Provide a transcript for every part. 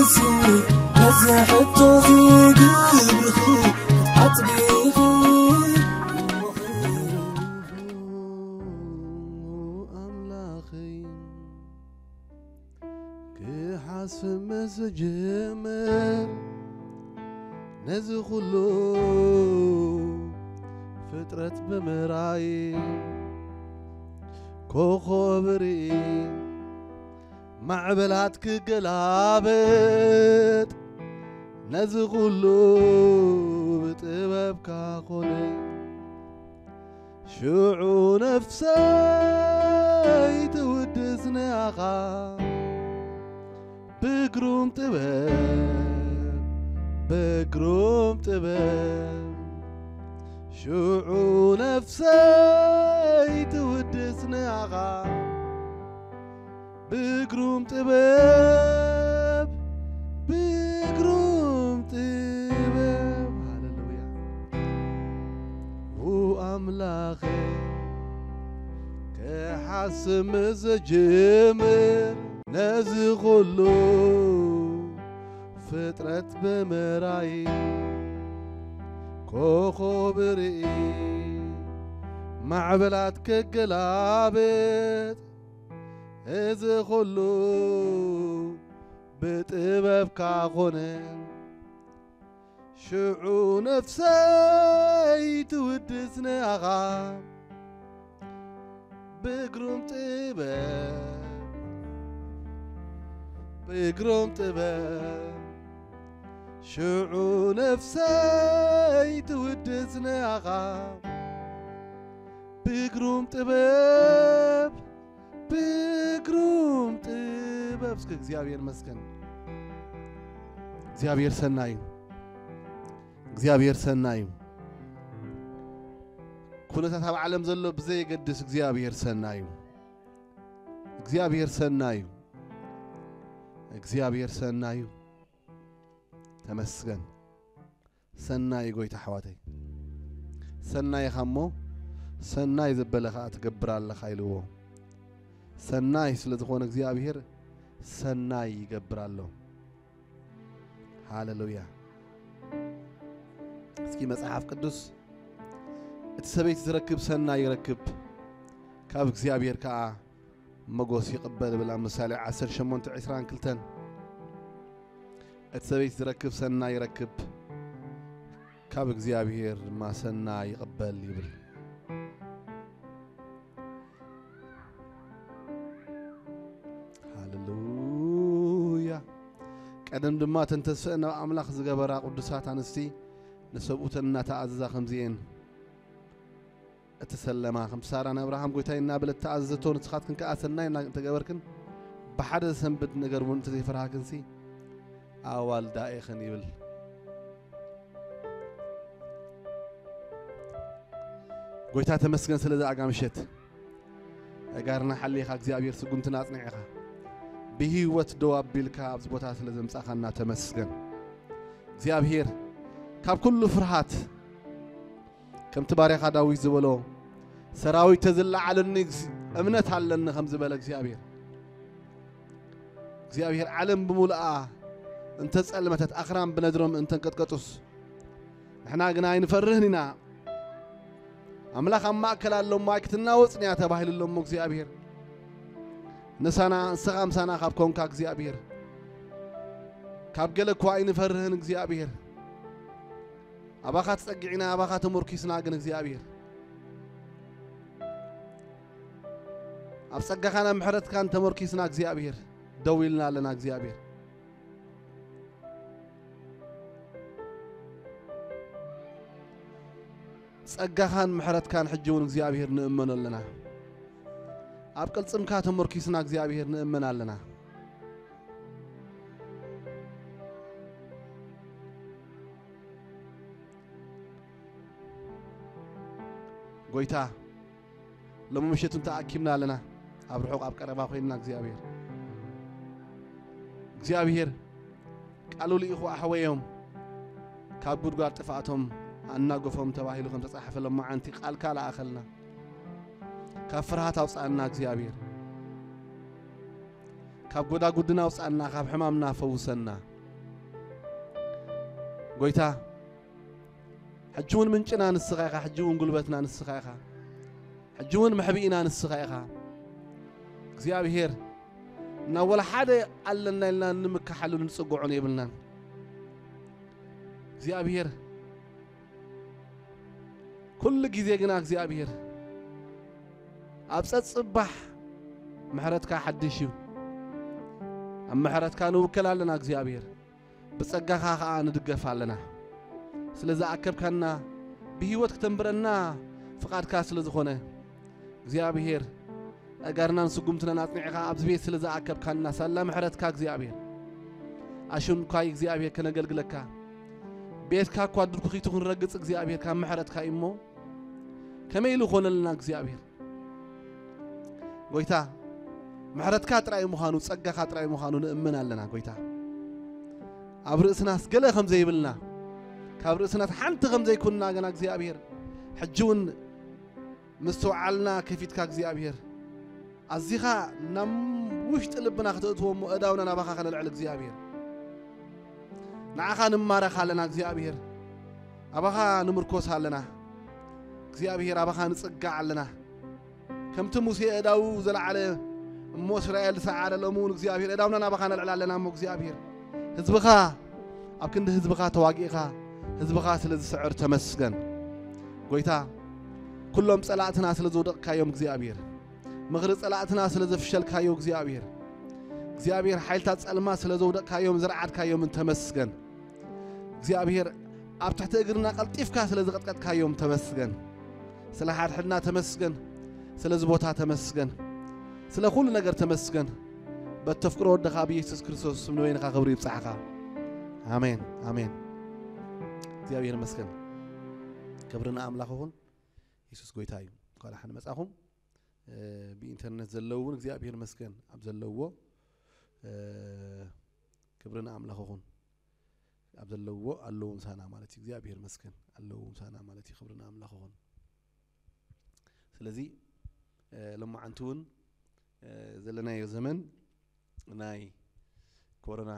ነዚ ሕቶ እዚ ግብርኺ ኣጽቢቑ ኣምላኸይ ክሓስብ ምስ ጀመር ነዚ ኩሉ ፍጥረት ብምራይ ኮኾብ ርኢ ማዕበላት ክገላበጥ ነዚ ኩሉ ብጥበብካ ኮነ። ሽዑ ነፍሰይ ትውድስ ንኣኻ ብግሩም ጥበብ፣ ብግሩም ጥበብ። ሽዑ ነፍሰይ ትውድስ ንኣኻ ብግሩም ጥበብ፣ ብግሩም ጥበብ። ሃሌሉያ። ው ኣምላኸይ ክሓስብ ምስ ዝጅምር ነዚ ኩሉ ፍጥረት ብምራይ ኮኾብ ርኢ ማዕበላት ክገላበጥ እዚ ኩሉ ብጥበብካ ኮነ። ሽዑ ነፍሰይ ትውድስ ንኣኻ ብግሩም ጥበብ፣ ብግሩም ጥበብ። ሽዑ ነፍሰይ ትውድስ ንኣኻ ብግሩም ጥበብ፣ ብግሩም ጥበብ። እስኪ እግዚኣብሔር መስገን። እግዚኣብሔር ሰናይ እዩ። እግዚኣብሔር ሰናይ እዩ። ኩነታት ኣብ ዓለም ዘሎ ብዘየገድስ እግዚኣብሔር ሰናይ እዩ። እግዚኣብሔር ሰናይ እዩ። እግዚኣብሔር ሰናይ እዩ። ተመስገን። ሰናይ ጎይታ ኣሕዋተይ፣ ሰናይ ኢኻ እሞ ሰናይ ዘበለ ኸኣ ትገብር ኣለኻ ኢልዎ። ሰናይ ስለ ዝኾነ እግዚኣብሔር ሰናይ ይገብር ኣሎ። ሃሌሉያ። እስኪ መጽሓፍ ቅዱስ እቲ ሰበይቲ ዝረክብ ሰናይ ይረክብ፣ ካብ እግዚኣብሔር ከኣ መጎስ ይቕበል ይብል ኣብ ምሳሌ ዓሰርተ ሸሞንተ ዕስራን ክልተን። እቲ ሰበይቲ ዝረክብ ሰናይ ይረክብ፣ ካብ እግዚኣብሔር ድማ ሰናይ ይቕበል ይብል። ሃሌሉያ። ቀደም ድማ እተን ተስፈአን ናብ ኣምላኽ ዝገበራ ቅዱሳት ኣንስቲ ንሰብኡተን እናተኣዘዛ ከምዚኤን እትሰለማ፣ ከምቲ ሳራ ንኣብርሃም ጎይታይ እናበለት ተኣዘዘቶ፣ ንስኻትክን ከኣ ሰናይ እና-፣ እንተገበርክን ብሓደ ሰንበት ነገር እውን እንተዘይፈርሃክንሲ ኣዋልዳ ኢኽን ይብል። ጎይታ ተመስገን ስለዚ ኣጋ ምሸት። ኣእጋርና ሓሊኻ እግዚኣብሔር ስጉምትና ኣጽኒዕኻ ብህይወት ደው ኣቢልካ ኣብዚ ቦታ ስለ ዘምጻኻና ተመስገን። እግዚኣብሔር ካብ ኩሉ ፍርሃት ከምቲ ባርያኻ ዳዊት ዝበሎ ሰራዊት ተዝለዓለኒ እምነት ኣለኒ ከም ዝበለ እግዚኣብሔር። እግዚኣብሔር ዓለም ብምሉኣ እንተጸልመተት ኣኽራን ብነድሮም እንተንቀጥቀጡስ ንሕና ግና ኣይንፈርህን ኢና። ኣምላኽ ኣብ ማእከል ኣሎ እሞ ኣይክትናወጽን እያ ተባሂሉ ኣሎ እሞ እግዚኣብሔር ንሳና ንስኻ ምሳና ካብ ኮንካ እግዚኣብሔር ካብ ገለ እኳ ኣይንፈርህን እግዚኣብሔር። ኣባኻ ተጸጊዕና ኣባኻ ተመርኪስና ግን እግዚኣብሔር ኣብ ጸጋኻን ኣብ ምሕረትካን ተመርኪስና እግዚኣብሔር ደው ኢልና ኣለና እግዚኣብሔር። ጸጋኻን ምሕረትካን ሕጂ እውን እግዚኣብሔር ንእመኖ ኣለና። ኣብ ቅልጽምካ ተመርኪስና እግዚኣብሔር ንእመን ኣለና። ጎይታ ሎሚ ምሸት እንተ ኣኪብና ኣለና ኣብ ርሑቕ ኣብ ቀረባ ኮይንና እግዚኣብሔር እግዚኣብሔር ቃሉ ልኢኹ ኣሕወዮም ካብ ጉድጓድ ጥፍኣቶም ኣናገፎም ተባሂሉ ከም ተጻሕፈ ለማዓንቲ ቃልካ ለኣኸልና። ካብ ፍርሃት ኣውጻኣና እግዚኣብሔር። ካብ ጎዳጉድና ኣውጻኣና፣ ካብ ሕማምና ፈውሰና። ጎይታ፣ ሕጂ እውን ምንጭና ንስኻ ኢኻ፣ ሕጂ እውን ጉልበትና ንስኻ ኢኻ፣ ሕጂ እውን መሕብኢና ንስኻ ኢኻ። እግዚኣብሔር፣ ናብ ወላ ሓደ ኣለና ኢልና ንምካሓሉ ንጽግዖን የብልናን። እግዚኣብሔር፣ ኩሉ ግዜ ግና እግዚኣብሔር፣ ኣብ ጸጽባሕ ምሕረትካ ሓድሽ እዩ። ኣብ ምሕረትካ ንውከል ኣለና እግዚኣብሔር። ብጸጋኻ ኸኣ ንድገፍ ኣለና። ስለ ዝኣከብካና፣ ብህይወት ክተንብረና ፍቓድካ ስለ ዝኾነ፣ እግዚኣብሔር፣ ኣእጋርናን ስጉምትናን ኣጽኒዕኻ ኣብዚ ቤት ስለ ዝኣከብካና፣ ሳላ ምሕረትካ እግዚኣብሔር፣ ኣሽንኳይ እግዚኣብሔር ከነገልግለካ፣ ቤትካ እኳ ድርኩኺቱ ክንረግጽ እግዚኣብሔር ካብ ምሕረትካ እዩ እሞ፣ ከመይ ኢሉ ኾነልና እግዚኣብሔር? ጎይታ፣ ምሕረትካ ጥራይ ምዃኑ፣ ጸጋኻ ጥራይ ምዃኑ ንእምን ኣለና። ጎይታ፣ ኣብ ርእስናስ ገለ ከም ዘይብልና፣ ካብ ርእስናስ ሓንቲ ከም ዘይኩንና ገና እግዚኣብሔር፣ ሕጂ እውን ምስትውዓልና ከፊትካ እግዚኣብሔር፣ ኣዚኻ ናብ ውሽጢ ልብና ከተእትዎ እሞ፣ ኣእዳውና ናባኻ ከነልዕል እግዚኣብሔር፣ ንዓኻ ንማረኽ ኣለና እግዚኣብሔር፣ ኣባኻ ንምርኮስ ኣለና እግዚኣብሔር፣ ኣባኻ ንጽጋዕ ኣለና። ከምቲ ሙሴ ኣእዳዉ ዘለዓለ እሞ እስራኤል ዝሰዓረ፣ ሎሚ እውን እግዚኣብሔር ኣእዳውና ናባኻ ነልዕል ኣለና እሞ እግዚኣብሔር፣ ህዝብኻ፣ ኣብ ክንዲ ህዝብኻ ተዋጊእኻ ህዝብኻ ስለ ዝስዕር ተመስገን። ጎይታ፣ ኩሎም ጸላእትና ስለ ዘውደቕካዮም እግዚኣብሔር፣ ምኽሪ ጸላእትና ስለ ዘፍሸልካዮ እግዚኣብሔር፣ እግዚኣብሔር፣ ሓይልታት ጸልማት ስለ ዘውደቕካዮም ዝረዓድካዮምን ተመስገን። እግዚኣብሔር፣ ኣብ ትሕቲ እግርና ቀልጢፍካ ስለ ዝቐጥቀጥካዮም ተመስገን። ስለ ሓድሕድና ተመስገን። ስለዚ ቦታ ተመስገን። ስለ ኩሉ ነገር ተመስገን። በተፍቅሮ ወድኻ ብኢየሱስ ክርስቶስ ስም ንበይንኻ ክብሪ ይብጻሕኻ። ኣሜን፣ ኣሜን። እግዚኣብሔር ይመስገን። ክብሪ ንኣምላኽ ይኹን። የሱስ ጎይታ እዩ። እንኳዕ ደሓን መጻኹም። እ፣ ብኢንተርነት ዘለዉ እውን እግዚኣብሔር ይመስገን ኣብ ዘለውዎ፣ እ፣ ክብሪ ንኣምላኽ ይኹን። ኣብ ዘለውዎ ኣለዉ ምሳና ማለት እዩ። እግዚኣብሔር ይመስገን ኣለዉ ምሳና ማለት እዩ። ክብሪ ንኣምላኽ ይኹን። ስለዚ፣ እ፣ ሎማዓንቲ እውን፣ እ፣ ዘለናዮ ዘመን ናይ ኮሮና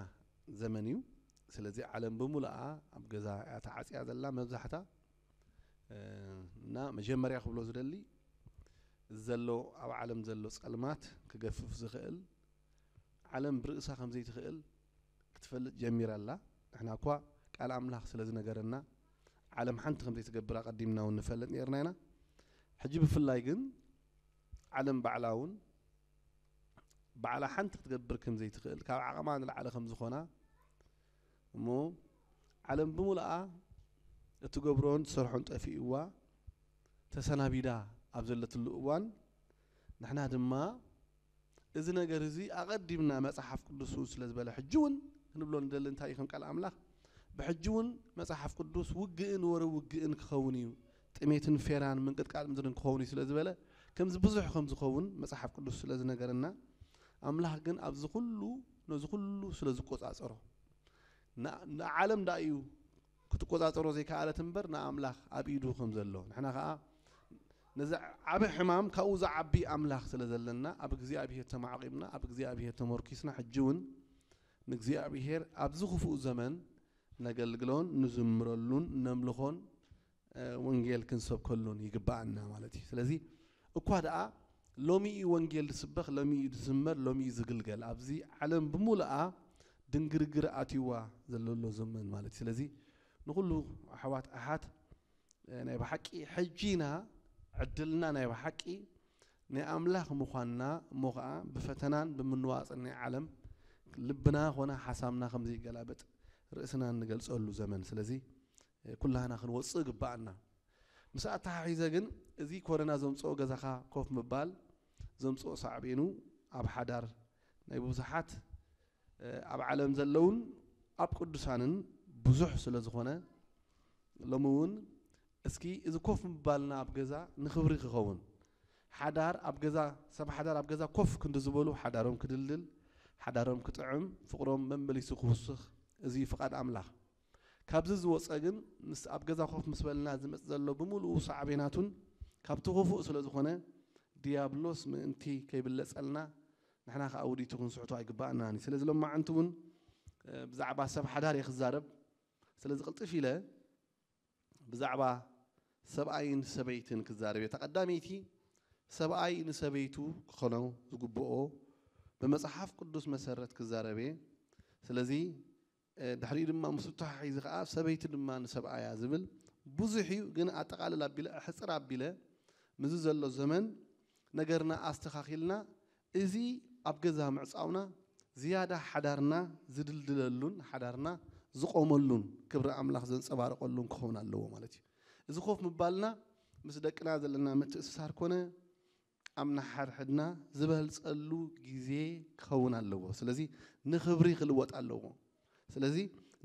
ዘመን እዩ። ስለዚ ዓለም ብምሉኣ ኣብ ገዛ እያ ተዓጽያ ዘላ መብዛሕታ። እ፣ እና መጀመርያ ክብሎ ዝደሊ ዘሎ ኣብ ዓለም ዘሎ ጸልማት ክገፍፍ ዝኽእል፣ ዓለም ብርእሳ ከም ዘይትኽእል ክትፈልጥ ጀሚራ ኣላ። ንሕና እኳ ቃል ኣምላኽ ስለ ዝነገረና ዓለም ሓንቲ ከም ዘይትገብር ኣቐዲምና እውን ንፈልጥ ነርና ኢና። ሕጂ ብፍላይ ግን ዓለም ባዕላ እውን ባዕላ ሓንቲ ክትገብር ከም ዘይትኽእል፣ ካብ ዓቕማ ንላዕሊ ከም ዝኾና፣ እሞ ዓለም ብምሉኣ እትገብሮን ትሰርሖን ጠፊእዋ ተሰናቢዳ ኣብ ዘለትሉ እዋን፣ ንሕና ድማ እዚ ነገር እዚ ኣቐዲምና መጽሓፍ ቅዱስ እውን ስለ ዝበለ፣ ሕጂ እውን ክንብሎ ንደሊ እንታይ እዩ? ከም ቃል ኣምላኽ፣ ብሕጂ እውን መጽሓፍ ቅዱስ ውግእን ወረ ውግእን ክኸውን እዩ፣ ጥሜትን ፌራን ምንቅጥቃጥ ምድርን ክኸውን እዩ ስለ ዝበለ፣ ከምዚ ብዙሕ ከም ዝኸውን መጽሓፍ ቅዱስ ስለ ዝነገረና፣ ኣምላኽ ግን ኣብዚ ኩሉ፣ ነዚ ኩሉ ስለ ዝቆጻጸሮ፣ ን-፣ ንዓለም ደኣ እዩ ክትቆጻጸሮ ዘይከኣለት እምበር፣ ንኣምላኽ ኣብ ኢዱ ከም ዘሎ፣ ንሕና ከኣ ነዚ ዓቢ ሕማም ካብኡ ዝዓቢ ኣምላኽ ስለ ዘለና፣ ኣብ እግዚኣብሔር ተማዕቂምና፣ ኣብ እግዚኣብሔር ተመርኪስና፣ ሕጂ እውን ንእግዚኣብሔር ኣብዚ ክፉእ ዘመን ነገልግሎን ንዝምረሉን ነምልኾን፣ እ፣ ወንጌል ክንሰብከሉን ይግብኣና ማለት እዩ። ስለዚ እኳ ደኣ ሎሚ እዩ ወንጌል ዝስበኽ፣ ሎሚ እዩ ዝዝመር፣ ሎሚ እዩ ዝግልገል፣ ኣብዚ ዓለም ብምሉኣ ድንግርግር ኣትይዋ ዘለሎ ዘመን ማለት እዩ። ስለዚ ንኹሉ ኣሕዋት ኣሓት፣ እ፣ ናይ ብሓቂ ሕጂና ዕድልና ናይ ብሓቂ ናይ ኣምላኽ ምዃንና፣ እሞ ኸዓ ብፈተናን ብምንዋጽን ናይ ዓለም ልብና ኾነ ሓሳብና ከም ዘይገላበጥ ርእስና እንገልጸሉ ዘመን። ስለዚ፣ እ፣ ኩላህና ክንወጽእ ግብኣና። ምስ ኣተሓሒዘ ግን፣ እዚ ኮረና ዘምጽኦ ገዛኻ ኮፍ ምባል፣ ዘምጽኦ ሳዕቤኑ ኣብ ሓዳር ናይ ብዙሓት፣ እ፣ ኣብ ዓለም ዘለውን ኣብ ቅዱሳንን ብዙሕ ስለ ዝኾነ፣ ሎሚ እውን እስኪ እዚ ኮፍ ምባልና ኣብ ገዛ ንኽብሪ ክኸውን፣ ሓዳር ኣብ ገዛ፣ ሰብ ሓዳር ኣብ ገዛ ኮፍ ክንዲ ዝበሉ ሓዳሮም ክድልድል፣ ሓዳሮም ክጥዕም፣ ፍቕሮም መመሊሱ ክውስኽ፣ እዚ ፍቓድ ኣምላኽ። ካብዚ ዝወጸ ግን፣ ምስ ኣብ ገዛ ኮፍ ምስ በልና ዝመጽእ ዘሎ ብምሉኡ ሳዕቤናቱን ካብቲ ክፉእ ስለ ዝኾነ፣ ዲያብሎስ ምእንቲ ከይብለጸልና፣ ንሕና ከኣ ውዲቱ ክንስሕቶ ኣይግባኣናን እዩ። ስለዚ ሎማዓንቲ እውን፣ እ፣ ብዛዕባ ሰብ ሓዳር እየ ክዛረብ። ስለዚ ቅልጥፍ ኢለ ብዛዕባ ሰብኣይን ሰበይትን ክዛረብ እየ። ተቐዳመይቲ ሰብኣይ ንሰበይቱ ክኾኖ ዝግብኦ ብመጽሓፍ ቅዱስ መሰረት ክዛረብ እየ። ስለዚ ድሕሪኡ ድማ ምስ ተሓሒዙ ከዓ ሰበይቲ ድማ ንሰብኣያ ዝብል ብዙሕ እዩ፣ ግን ኣጠቓልል ኣቢለ ሕፅር ኣቢለ ምዚ ዘሎ ዘመን ነገርና ኣስተኻኺልና እዚ ኣብ ገዛ ምዕፃውና ዝያዳ ሓዳርና ዝድልድለሉን ሓዳርና ዝቆመሉን ክብሪ ኣምላኽ ዘንፀባርቀሉን ክኸውን ኣለዎ ማለት እዩ። እዚ ኮፍ ምባልና ምስ ደቅና ዘለና ምትእስሳር ኮነ ኣብ ንሓድሕድና ዝበልፀሉ ግዜ ክኸውን ኣለዎ። ስለዚ ንኽብሪ ክልወጥ ኣለዎ። ስለዚ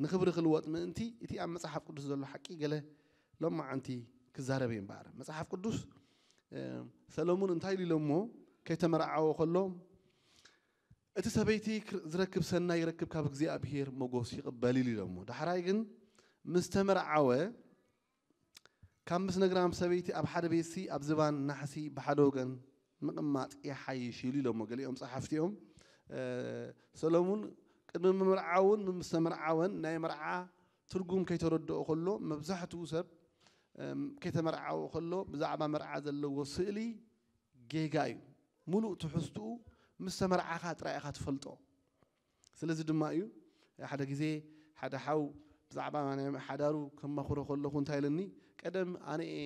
ንኽብሪ ክልወጥ ምእንቲ እቲ ኣብ መጽሓፍ ቅዱስ ዘሎ ሓቂ ገለ ሎማዓንቲ ክዛረብ እየ እምበኣር። መጽሓፍ ቅዱስ ሰሎሙን እንታይ ኢሉ ኢሎሞ? ከይተመርዓወ ከሎ እቲ ሰበይቲ ዝረክብ ሰናይ ይረክብ ካብ እግዚኣብሄር መጎስ ይቕበል ኢሉ ኢሎሞ። ዳሕራይ ግን ምስ ተመርዓወ ካብ ምስ ነግራም ሰበይቲ ኣብ ሓደ ቤትሲ ኣብ ዝባን ናሕሲ ብሓደ ወገን ምቕማጥ ይሓይሽ ኢሉ ኢሎሞ ገሊኦም ጸሓፍቲ እዮም። ሰሎሙን ቅድሚ ምምርዓውን ምስተመርዓወን ናይ መርዓ ትርጉም ከይተረድኦ ከሎ መብዛሕትኡ ሰብ ከይተመርዓወ ከሎ ብዛዕባ መርዓ ዘለዎ ስእሊ ጌጋ እዩ። ሙሉእ ትሕዝትኡ ምስ ተመርዓኻ ጥራይ ኢኻ ትፈልጦ። ስለዚ ድማ እዩ ሓደ ግዜ ሓደ ሓው ብዛዕባ ናይ ሓዳሩ ከማኽሮ ከለኹ እንታይ ኢለኒ፣ ቀደም ኣነ እየ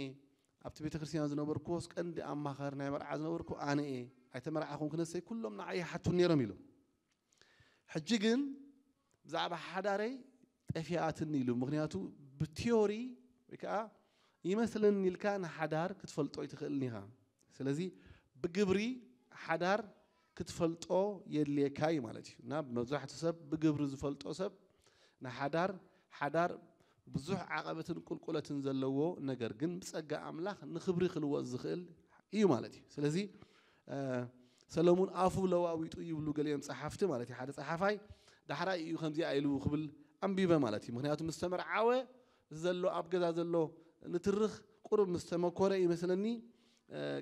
ኣብቲ ቤተ ክርስቲያን ዝነበርኩዎስ ቀንዲ ኣማኻሪ ናይ መርዓ ዝነበርኩ ኣነ እየ፣ ኣይተመርዓኹን ክነሰይ ኩሎም ንዓይ ይሓቱ ነይሮም ኢሉ። ሕጂ ግን ብዛዕባ ሓዳረይ ጠፊኣትኒ ኢሉ። ምክንያቱ ብቲዮሪ ወይ ከዓ ይመስለኒ ኢልካ ንሓዳር ክትፈልጦ ኣይትኽእልን ኢኻ። ስለዚ ብግብሪ ሓዳር ክትፈልጦ የድልየካ እዩ ማለት እዩ። እና መብዛሕትኡ ሰብ ብግብሪ ዝፈልጦ ሰብ ንሓዳር ሓዳር ብዙሕ ዓቐበትን ቁልቁለትን ዘለዎ ነገር ግን ብጸጋ ኣምላኽ ንኽብሪ ክልወጥ ዝኽእል እዩ ማለት እዩ። ስለዚ ሰለሙን ኣፉ ለዋዊጡ ይብሉ ገሊኦም ጸሓፍቲ ማለት እዩ። ሓደ ጸሓፋይ ዳሕራይ እዩ ከምዚኣ ኢሉ ክብል ኣንቢበ ማለት እዩ። ምክንያቱ ምስ ተመርዓወ ዘሎ ኣብ ገዛ ዘሎ ንትርኽ ቁሩብ ምስ ተመኮረ ይመስለኒ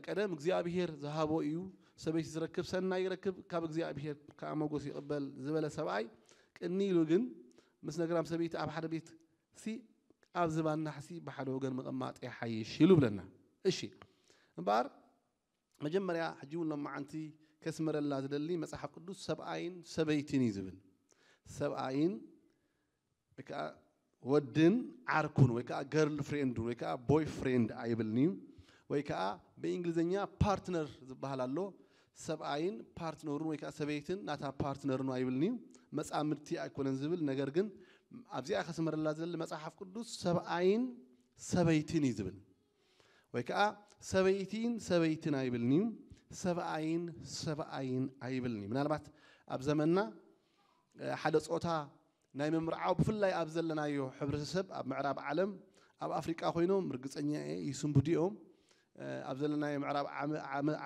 ቀደም እግዚኣብሄር ዝሃቦ እዩ፣ ሰበይቲ ዝረክብ ሰናይ ይረክብ ካብ እግዚኣብሄር ከዓ መጎስ ይቕበል ዝበለ ሰብኣይ ቅኒ ኢሉ ግን ምስ ነግራም ሰበይቲ ኣብ ሓደ ቤት ሲ ኣብ ዝባን ናሕሲ ብሓደ ወገን ምቕማጥ ይሓይሽ ኢሉ ብለና። እሺ እምበኣር መጀመርያ ሕጂ እውን ሎማዓንቲ ከስምረላ ዝደሊ መፅሓፍ ቅዱስ ሰብኣይን ሰበይትን እዩ ዝብል። ሰብኣይን ወይ ከዓ ወድን ዓርኩን ወይ ከዓ ገርል ፍሬንዱን ወይ ከዓ ቦይ ፍሬንድ ኣይብልን እዩ። ወይ ከዓ ብእንግሊዝኛ ፓርትነር ዝበሃል ኣሎ። ሰብኣይን ፓርትነሩን ወይ ከዓ ሰበይትን ናታ ፓርትነርን ኣይብልን እዩ። መፃምድቲ ኣይኮነን ዝብል ነገር ግን ኣብዚኣ ከስምረላ ዝደሊ መፅሓፍ ቅዱስ ሰብኣይን ሰበይትን እዩ ዝብል። ወይ ከዓ ሰበይቲን ሰበይትን ኣይብልን እዩ። ሰብኣይን ሰብኣይን ኣይብልን እዩ። ምናልባት ኣብ ዘመንና ሓደ ፆታ ናይ ምምርዓው ብፍላይ ኣብ ዘለናዮ ሕብረተሰብ ኣብ ምዕራብ ዓለም ኣብ ኣፍሪቃ ኮይኖም ርግፀኛ እየ ይስንብዱ እዮም። ኣብ ዘለናዮ ምዕራብ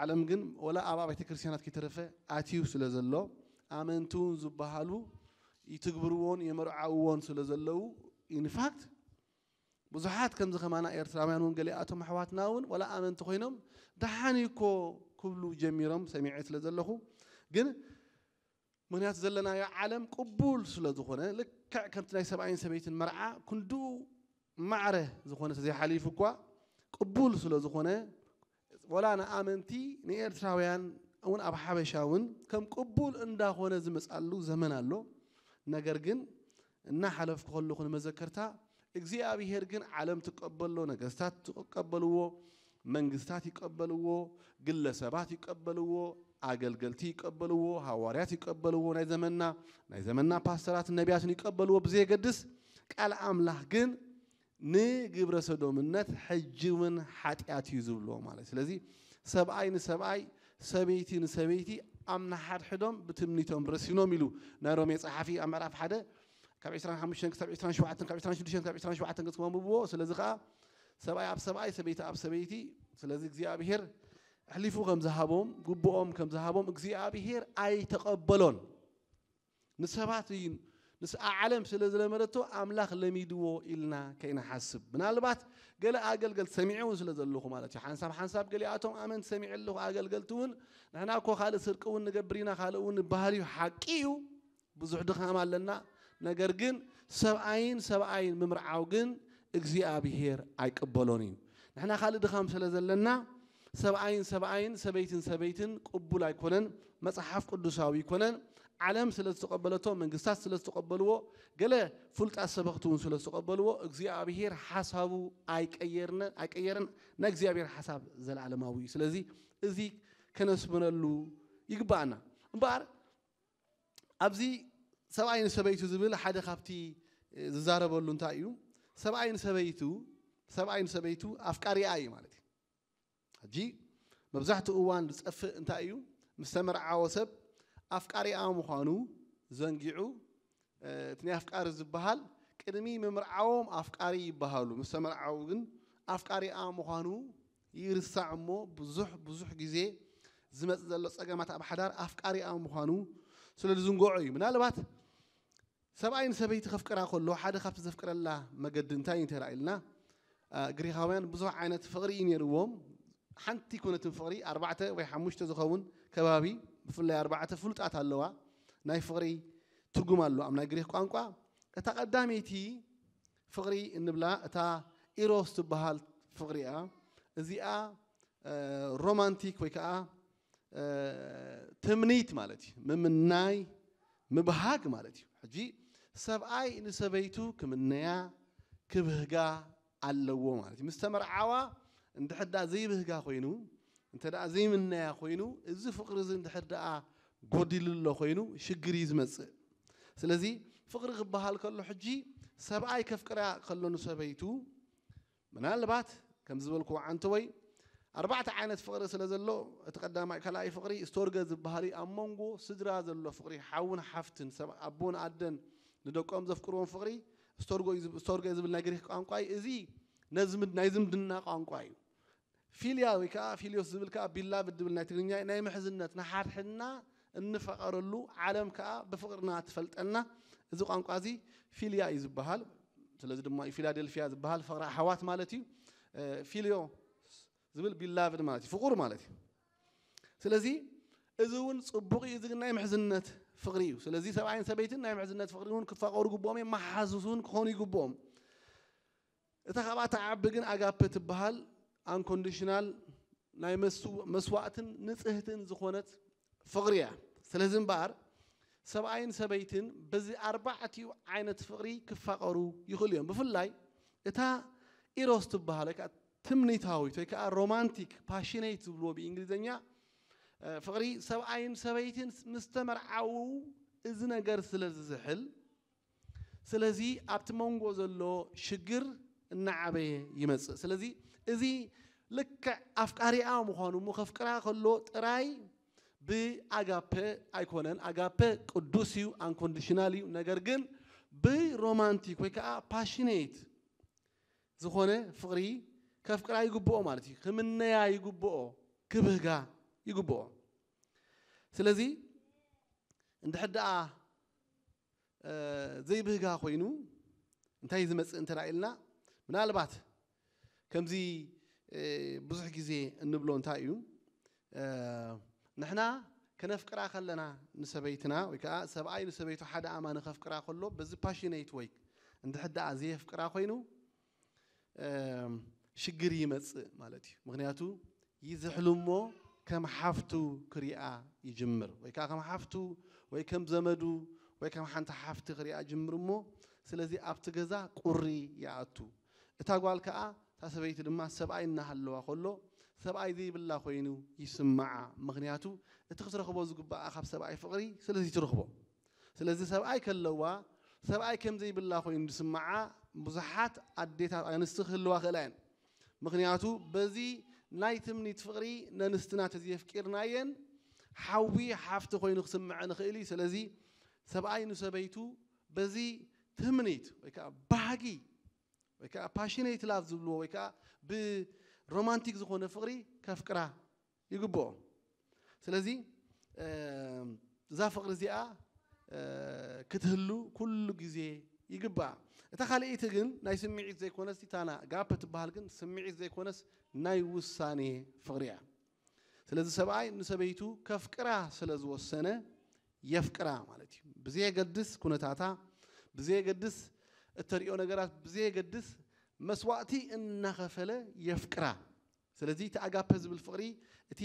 ዓለም ግን ወላ ኣብ ኣብያተ ክርስቲያናት ከይተረፈ ኣትዩ ስለ ዘሎ ኣመንቲ እውን ዝበሃሉ ይትግብርዎን የመርዓውዎን ስለ ዘለዉ ኢንፋክት ብዙሓት ከምዚ ከማና ኤርትራውያን እውን ገሊኣቶም ኣሕዋትና እውን ወላ ኣመንቲ ኮይኖም ደሓን እዩ እኮ ክብሉ ጀሚሮም ሰሚዐ ስለ ዘለኹ ግን ምክንያቱ ዘለናዮ ዓለም ቅቡል ስለ ዝኾነ ልክዕ ከምቲ ናይ ሰብኣይን ሰበይትን መርዓ ክንድኡ ማዕረ ዝኾነ ተዘይሓሊፉ እኳ ቅቡል ስለ ዝኾነ ወላ ንኣመንቲ ንኤርትራውያን እውን ኣብ ሓበሻ እውን ከም ቅቡል እንዳኾነ ዝመፃሉ ዘመን ኣሎ። ነገር ግን እናሓለፍኩ ከለኹ ንመዘከርታ እግዚኣብሄር ግን ዓለም ትቀበሎ፣ ነገስታት ትቀበልዎ፣ መንግስታት ይቀበልዎ፣ ግለሰባት ይቀበልዎ፣ ኣገልገልቲ ይቀበልዎ፣ ሃዋርያት ይቀበልዎ፣ ናይ ዘመንና ናይ ዘመንና ፓስተራትን ነቢያትን ይቀበልዎ ብዘየገድስ ቃል ኣምላኽ ግን ንግብረ ሰዶምነት ሕጂ እውን ሓጢኣት እዩ ዝብልዎ ማለት። ስለዚ ሰብኣይ ንሰብኣይ ሰበይቲ ንሰበይቲ ኣብ ንሓድሕዶም ብትምኒቶም ረሲኖም ኢሉ ናይ ሮሜ ጸሓፊ ኣብ ምዕራፍ ሓደ ካብ ዕስራን ሓሙሽተን ክሳብ ዕስራን ሸውዓተን ካብ ዕስራን ሽዱሽተን ክሳብ ዕስራን ሸውዓተን ገጽ ክመንብብዎ። ስለዚ ከዓ ሰብኣይ ኣብ ሰብኣይ ሰበይቲ ኣብ ሰበይቲ ስለዚ እግዚኣብሄር ኣሕሊፉ ከም ዝሃቦም ግብኦም ከም ዝሃቦም እግዚኣብሄር ኣይተቐበሎን። ንሰባት እዩ ንስ ዓለም ስለ ዝለመደቶ ኣምላኽ ለሚድዎ ኢልና ከይንሓስብ ምናልባት ገለ ኣገልገል ሰሚዐ እውን ስለ ዘለኹ ማለት እዩ። ሓንሳብ ሓንሳብ ገሊኣቶም ኣመንቲ ሰሚዐ ኣለኹ ኣገልገልቲ እውን ንሕና እኮ ካልእ ስርቂ እውን ንገብር ኢና ካልእ እውን ንበሃል እዩ ሓቂ እዩ። ብዙሕ ድኻም ኣለና። ነገር ግን ሰብኣይን ሰብኣይን ምምርዓው ግን እግዚኣብሔር ኣይቅበሎን እዩ። ንሕና ካልእ ድኻም ስለ ዘለና ሰብኣይን ሰብኣይን ሰበይትን ሰበይትን ቅቡል ኣይኮነን፣ መጽሓፍ ቅዱሳዊ ኣይኮነን። ዓለም ስለ ዝተቐበለቶ፣ መንግስታት ስለ ዝተቐበልዎ፣ ገለ ፍሉጣት ሰበኽቲ እውን ስለ ዝተቐበልዎ እግዚኣብሔር ሓሳቡ ኣይቀየርነ ኣይቀየርን። ናይ እግዚኣብሔር ሓሳብ ዘለዓለማዊ እዩ። ስለዚ እዚ ከነስምረሉ ይግባኣና። እምበኣር ኣብዚ ሰብኣይ ንሰበይቱ ዝብል ሓደ ካብቲ ዝዛረበሉ እንታይ እዩ? ሰብኣይ ንሰበይቱ ሰብኣይ ንሰበይቱ ኣፍቃሪኣ እዩ ማለት እዩ። ሕጂ መብዛሕትኡ እዋን ዝጠፍእ እንታይ እዩ? ምስ ተመርዓወ ሰብ ኣፍቃሪኣ ምዃኑ ዘንጊዑ። እቲ ናይ ኣፍቃሪ ዝበሃል ቅድሚ ምምርዓዎም ኣፍቃሪ ይበሃሉ። ምስ ተመርዓዉ ግን ኣፍቃሪኣ ምዃኑ ይርሳዕ እሞ ብዙሕ ብዙሕ ግዜ ዝመጽእ ዘሎ ጸገማት ኣብ ሓዳር ኣፍቃሪኣ ምዃኑ ስለ ዝዝንግዖ እዩ። ምናልባት ሰብኣይ ንሰበይቲ ከፍቅራ ከሎ ሓደ ካብቲ ዘፍቅረላ መገዲ እንታይ እዩ እንተ ኢልና፣ ግሪኻውያን ብዙሕ ዓይነት ፍቕሪ እዩ ነይርዎም። ሓንቲ ኮነትን ፍቕሪ ኣርባዕተ ወይ ሓሙሽተ ዝኸውን ከባቢ፣ ብፍላይ ኣርባዕተ ፍሉጣት ኣለዋ ናይ ፍቕሪ ትርጉም ኣሎ ኣብ ናይ ግሪኽ ቋንቋ። እታ ቀዳመይቲ ፍቕሪ እንብላ እታ ኢሮስ ትበሃል ፍቕሪ እያ። እዚኣ ሮማንቲክ ወይ ከዓ ትምኒት ማለት እዩ። ምምናይ፣ ምብሃግ ማለት እዩ። ሕጂ ሰብኣይ ንሰበይቱ ክምነያ ክብህጋ ኣለዎ ማለት እዩ። ምስ ተመርዓዋ እንድሕዳ ዘይብህጋ ኮይኑ፣ እንተ ደኣ ዘይምነያ ኮይኑ፣ እዚ ፍቕሪ እዚ እንድሕር ደኣ ጎዲሉ ኣሎ ኮይኑ ሽግር እዩ ዝመጽእ። ስለዚ ፍቕሪ ክበሃል ከሎ ሕጂ ሰብኣይ ከፍቅራ ከሎ ንሰበይቱ ምናልባት ከም ዝበልኩ ዓንተወይ ኣርባዕተ ዓይነት ፍቕሪ ስለ ዘሎ እቲ ቀዳማይ ካልኣይ ፍቕሪ ስቶርገ ዝበሃል እዩ። ኣብ መንጎ ስድራ ዘሎ ፍቕሪ ሓውን ሓፍትን ሰብ ኣቦን ኣደን ንደቆም ዘፍቅርዎም ፍቕሪ ስቶርጎ እዩ ዝብ- ስቶርገ ዝብል ናይ ግሪክ ቋንቋ እዩ። እዚ ናይ ዝምድ- ናይ ዝምድና ቋንቋ እዩ። ፊልያ ወይ ከዓ ፊልዮስ ዝብል ከዓ ቢላቭድ ዝብል ናይ ትግርኛ ናይ ምሕዝነት ንሓድሕድና እንፈቐረሉ ዓለም ከዓ ብፍቕርና ትፈልጠና እዚ ቋንቋ እዚ ፊልያ እዩ ዝበሃል። ስለዚ ድማ እዩ ፊላደልፊያ ዝበሃል ፍቕሪ ኣሕዋት ማለት እዩ። ፊልዮ ዝብል ቢላቭድ ማለት እዩ ፍቑር ማለት እዩ። ስለዚ እዚ እውን ፅቡቕ እዩ። እዚ ግን ናይ ምሕዝነት ፍቕሪ እዩ። ስለዚ ሰብኣይን ሰበይትን ናይ ምሕዝነት ፍቕሪ እውን ክፋቐሩ ግብኦም እዮም። መሓዙት እውን ክኾኑ ይግብኦም። እታ ካብኣ ትዓቢ ግን ኣጋፔ ትበሃል ኣንኮንዲሽናል ናይ መስዋእትን ንፅህትን ዝኾነት ፍቕሪ እያ። ስለዚ እምበኣር ሰብኣይን ሰበይትን በዚ ኣርባዕቲኡ ዓይነት ፍቕሪ ክፋቐሩ ይኽእሉ እዮም። ብፍላይ እታ ኢሮስ ትበሃል ወይ ከዓ ትምኒታዊት ወይ ከዓ ሮማንቲክ ፓሽኔት ዝብልዎ ብእንግሊዝኛ ፍቕሪ ሰብኣይን ሰበይትን ምስ ተመርዓዉ እዚ ነገር ስለ ዝዝሕል ስለዚ ኣብቲ መንጎ ዘሎ ሽግር እናዓበየ ይመፅእ። ስለዚ እዚ ልክዕ ኣፍቃሪኣ ምዃኑ እሞ ከፍቅራ ከሎ ጥራይ ብኣጋፐ ኣይኮነን። ኣጋፐ ቅዱስ እዩ፣ ኣንኮንዲሽናል እዩ። ነገር ግን ብሮማንቲክ ወይ ከዓ ፓሽኔት ዝኾነ ፍቕሪ ከፍቅራ ይግብኦ ማለት እዩ። ክምነያ ይግብኦ፣ ክብህጋ ይግብኦ። ስለዚ እንድሕር ደኣ ዘይብህጋ ኮይኑ እንታይ ዝመፅእ እንተ ኢልና ምናልባት ከምዚ ብዙሕ ግዜ እንብሎ እንታይ እዩ ንሕና ከነፍቅራ ከለና ንሰበይትና ወይ ከዓ ሰብኣይ ንሰበይቱ ሓደ ኣማኒ ከፍቅራ ከሎ በዚ ፓሽኔት ወይ እንድሕር ደኣ ዘየፍቅራ ኮይኑ ሽግር ይመፅእ ማለት እዩ። ምክንያቱ ይዝሕሉ እሞ ከም ሓፍቱ ክሪኣ ይጅምር ወይ ከዓ ከም ሓፍቱ ወይ ከም ዘመዱ ወይ ከም ሓንቲ ሓፍቲ ክሪኣ ጅምር እሞ ስለዚ ኣብቲ ገዛ ቁሪ ይኣቱ። እታ ጓል ከዓ እታ ሰበይቲ ድማ ሰብኣይ እናሃለዋ ከሎ ሰብኣይ ዘይብላ ኮይኑ ይስምዓ። ምክንያቱ እቲ ክትረኽቦ ዝግባኣ ካብ ሰብኣይ ፍቕሪ ስለዚ ትረኽቦ። ስለዚ ሰብኣይ ከለዋ ሰብኣይ ከም ዘይብላ ኮይኑ ዝስምዓ ብዙሓት ኣዴታት ኣንስቲ ክህልዋ ክእላ እየን። ምክንያቱ በዚ ናይ ትምኒት ፍቕሪ ነንስትና ተዘየፍቂርናየን ሓዊ ሓፍቲ ኮይኑ ክስምዐ ንኽእል እዩ። ስለዚ ሰብኣይ ንሰበይቱ በዚ ትምኒት ወይ ከዓ ባህጊ ወይ ከዓ ፓሽኔት ላቭ ዝብልዎ ወይ ከዓ ብሮማንቲክ ዝኾነ ፍቕሪ ከፍቅራ ይግብኦ። ስለዚ እዛ ፍቕሪ እዚኣ ክትህሉ ኩሉ ግዜ ይግባኣ። እታ ካልኣይቲ ግን ናይ ስምዒት ዘይኮነስ እታ ኣጋፔ ትበሃል ግን ስምዒት ዘይኮነስ ናይ ውሳኔ ፍቕሪ እያ። ስለዚ ሰብኣይ ንሰበይቱ ከፍቅራ ስለ ዝወሰነ የፍቅራ ማለት እዩ። ብዘየገድስ ኩነታታ ብዘየገድስ እተሪኦ ነገራት ብዘየገድስ መስዋእቲ እናኸፈለ የፍቅራ። ስለዚ እቲ ኣጋፐ ዝብል ፍቕሪ፣ እቲ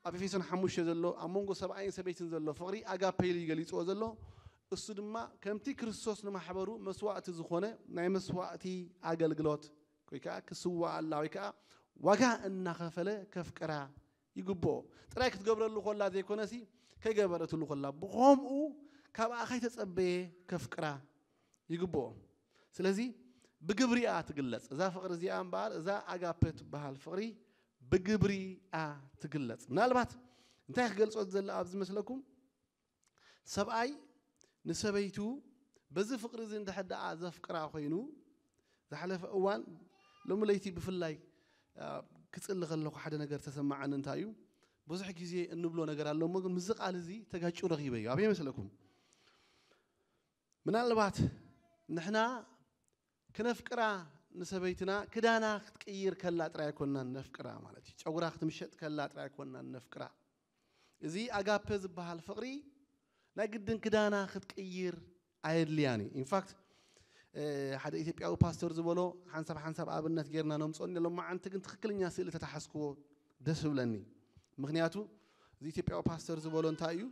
ኣብ ኤፌሶን ሓሙሽተ ዘሎ፣ ኣብ መንጎ ሰብኣይን ሰበይትን ዘሎ ፍቕሪ ኣጋፐ ኢሉ ይገሊፅዎ ዘሎ። እሱ ድማ ከምቲ ክርስቶስ ንማሕበሩ መስዋእቲ ዝኾነ ናይ መስዋእቲ ኣገልግሎት ወይ ከዓ ክስዋኣላ ወይ ከዓ ዋጋ እናኸፈለ ከፍቅራ ይግብኦ። ጥራይ ክትገብረሉ ኮላ ዘይኮነሲ ከይገበረትሉ ኮላ ብኸምኡ ካብኣ ከይተጸበየ ከፍቅራ ይግብኦ። ስለዚ ብግብሪኣ ትግለጽ እዛ ፍቕሪ እዚኣ እምበኣር እዛ ኣጋፐ ትበሃል ፍቕሪ ብግብሪኣ ትግለጽ። ምናልባት እንታይ ክገልጾ ዝደሊ ኣብዚ መስለኩም? ሰብኣይ ንሰበይቱ በዚ ፍቕሪ እዚ እንድሕር ደኣ ዘፍቅራ ኮይኑ ዝሓለፈ እዋን ሎሚ ለይቲ ብፍላይ ክፅሊ ከለኹ ሓደ ነገር ተሰማዓኒ እንታይ እዩ ብዙሕ ግዜ እንብሎ ነገር ኣሎ እሞ ግን ምስዚ ቃል እዚ ተጋጭ ረኺበ እዩ ኣበይ መስለኩም ምናልባት ንሕና ክነፍቅራ ንሰበይትና ክዳና ክትቅይር ከላ ጥራይ ኣይኮንናን ነፍቅራ ማለት እዩ ጨጉራ ክትምሸጥ ከላ ጥራይ ኣይኮንናን ነፍቅራ እዚ ኣጋፐ ዝበሃል ፍቕሪ ናይ ግድን ክዳና ክትቅይር ኣየድልያን እዩ ኢንፋክት ሓደ ኢትዮጵያዊ ፓስተር ዝበሎ ሓንሳብ ሓንሳብ ኣብነት ጌርና ነምፅኦ ሎም መዓንቲ ግን ትክክለኛ ስእሊ ተተሓዝክዎ ደስ ይብለኒ ምክንያቱ እዚ ኢትዮጵያዊ ፓስተር ዝበሎ እንታይ እዩ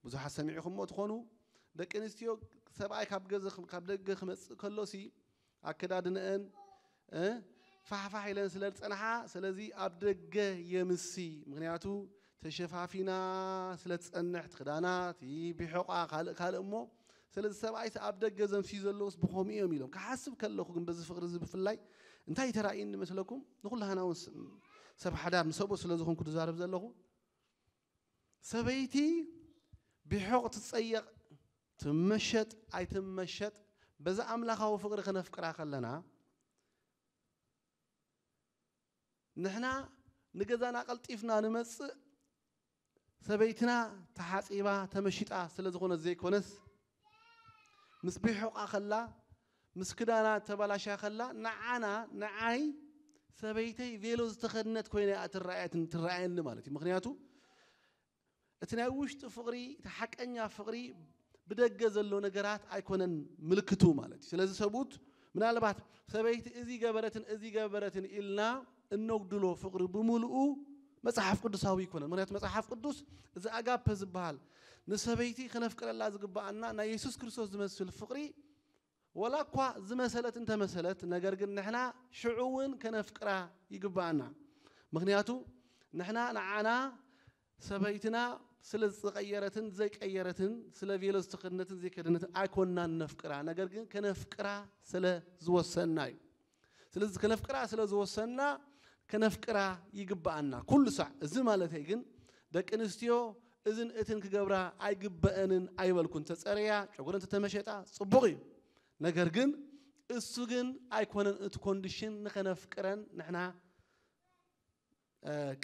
ብዙሓት ሰሚዕኹሞ ትኾኑ ደቂ ኣንስትዮ ሰብኣይ ካብ ገዘ ካብ ደገ ክመፅእ ከሎ ሲ ኣከዳድነአን ፋሕፋሕ ኢለን ስለ ዝፀንሓ ስለዚ ኣብ ደገ የምሲ ምክንያቱ ተሸፋፊና ስለ ትፀንሕ ትክዳናት ቢሖቋ ካልእ ካልእ እሞ ስለዚ ሰብኣይስ ኣብ ደገ ዘምስዩ ዘለውስ ብኸምኡ እዮም ኢሎም ክሓስብ ከለኹ ግን በዚ ፍቅሪ እዚ ብፍላይ እንታይ ተራእዩኒ መስለኩም ንኩላህና እውን ሰብ ሓዳር ንሰብኡ ስለ ዝኾንኩ ዝዛረብ ዘለኹ ሰበይቲ ቢሖቕ ትፀየቕ ትመሸጥ ኣይትመሸጥ በዛ ኣምላኻዊ ፍቅሪ ክነፍቅራ ከለና ንሕና ንገዛና ቀልጢፍና ንመፅእ ሰበይትና ተሓፂባ ተመሽጣ ስለ ዝኾነት ዘይኮነስ ምስ ቢሖቓ ከላ ምስ ክዳና ተባላሻ ከላ ንዓና ንዓይ ሰበይተይ ቬሎ ዝተኸድነት ኮይና እያ ትረኣየትን ትረኣየኒ ማለት እዩ ምክንያቱ እቲ ናይ ውሽጢ ፍቕሪ እቲ ሓቀኛ ፍቕሪ ብደገ ዘሎ ነገራት ኣይኮነን ምልክቱ ማለት እዩ ስለዚ ሰብኡት ምናልባት ሰበይቲ እዚ ገበረትን እዚ ገበረትን ኢልና እነጉድሎ ፍቕሪ ብምልኡ መፅሓፍ ቅዱሳዊ ይኮነን ምክንያቱ መፅሓፍ ቅዱስ እዚ ኣጋፐ ዝበሃል ንሰበይቲ ከነፍቅረላ ዝግበኣና ናይ የሱስ ክርስቶስ ዝመስል ፍቕሪ ወላ እኳ ዝመሰለት እንተመሰለት ነገር ግን ንሕና ሽዑ እውን ከነፍቅራ ይግበኣና ምክንያቱ ንሕና ንዓና ሰበይትና ስለ ዝቀየረትን ዘይቀየረትን ስለ ቬሎ ዝተኸድነትን ዘይከደነትን ኣይኮንናን ነፍቅራ ነገር ግን ከነፍቅራ ስለ ዝወሰንና እዩ ስለዚ ከነፍቅራ ስለ ዝወሰንና ከነፍቅራ ይግበኣና ኩሉ ሳዕ እዚ ማለተይ ግን ደቂ ኣንስትዮ እዝን እትን ክገብራ ኣይግበአንን ኣይበልኩን ተፀረያ ጨጉረን ተተመሸጣ ፅቡቕ እዩ ነገር ግን እሱ ግን ኣይኮነን እቲ ኮንዲሽን ንኸነፍቅረን ንሕና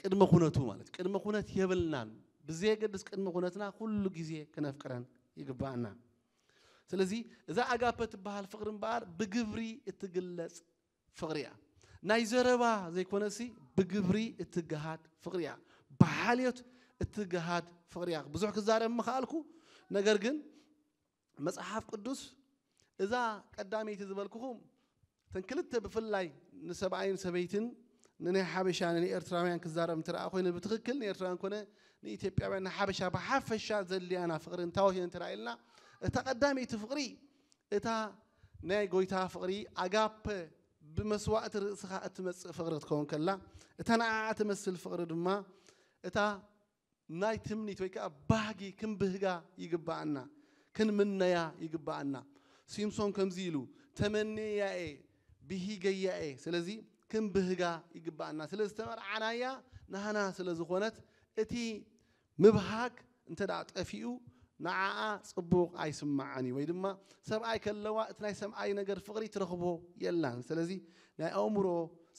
ቅድመ ኩነቱ ማለት ቅድመ ኩነት የብልናን ብዘየገድስ ቅድመ ኩነትና ኩሉ ግዜ ክነፍቅረን ይግባኣና ስለዚ እዛ ኣጋፐ ትበሃል ፍቅሪ እምበኣር ብግብሪ እትግለፅ ፍቅሪ እያ ናይ ዘረባ ዘይኮነሲ ብግብሪ እትገሃድ ፍቅሪ እያ ብሓልዮት እትገሃድ ፍቅሪ እያ ብዙሕ ክዛረብ ምኽኣልኩ ነገር ግን መፅሓፍ ቅዱስ እዛ ቀዳመይቲ ዝበልኩኹም እተን ክልተ ብፍላይ ንሰብኣይን ሰበይትን ንናይ ሓበሻ ንኤርትራውያን ክዛረብ እንትረኣ ኮይነ ብትኽክል ንኤርትራውያን ኮነ ንኢትዮጵያውያን ንሓበሻ ብሓፈሻ ዘድልያና ፍቕሪ እንታወት እየን እንተረኣየልና እታ ቀዳመይቲ ፍቕሪ እታ ናይ ጎይታ ፍቕሪ ኣጋፐ ብመስዋእቲ ርእስኻ እትመፅእ ፍቕሪ ክትከውን ከላ እታ ንዓኣ ትመስል ፍቕሪ ድማ እታ ናይ ትምኒት ወይ ከዓ ባህጊ ክንብህጋ ይግባኣና ክንምነያ ይግባኣና ሲምሶን ከምዚ ኢሉ ተመንያኤ ብሂገያኤ ስለዚ ክንብህጋ ይግባኣና ስለ ዝተመርዓናያ ናህና ስለ ዝኾነት እቲ ምብሃግ እንተ ደኣ ጠፊኡ ንዓኣ ጽቡቕ ኣይስምዓን እዩ ወይ ድማ ሰብኣይ ከለዋ እቲ ናይ ሰብኣይ ነገር ፍቕሪ ትረኽቦ የላን ስለዚ ናይ ኣእምሮ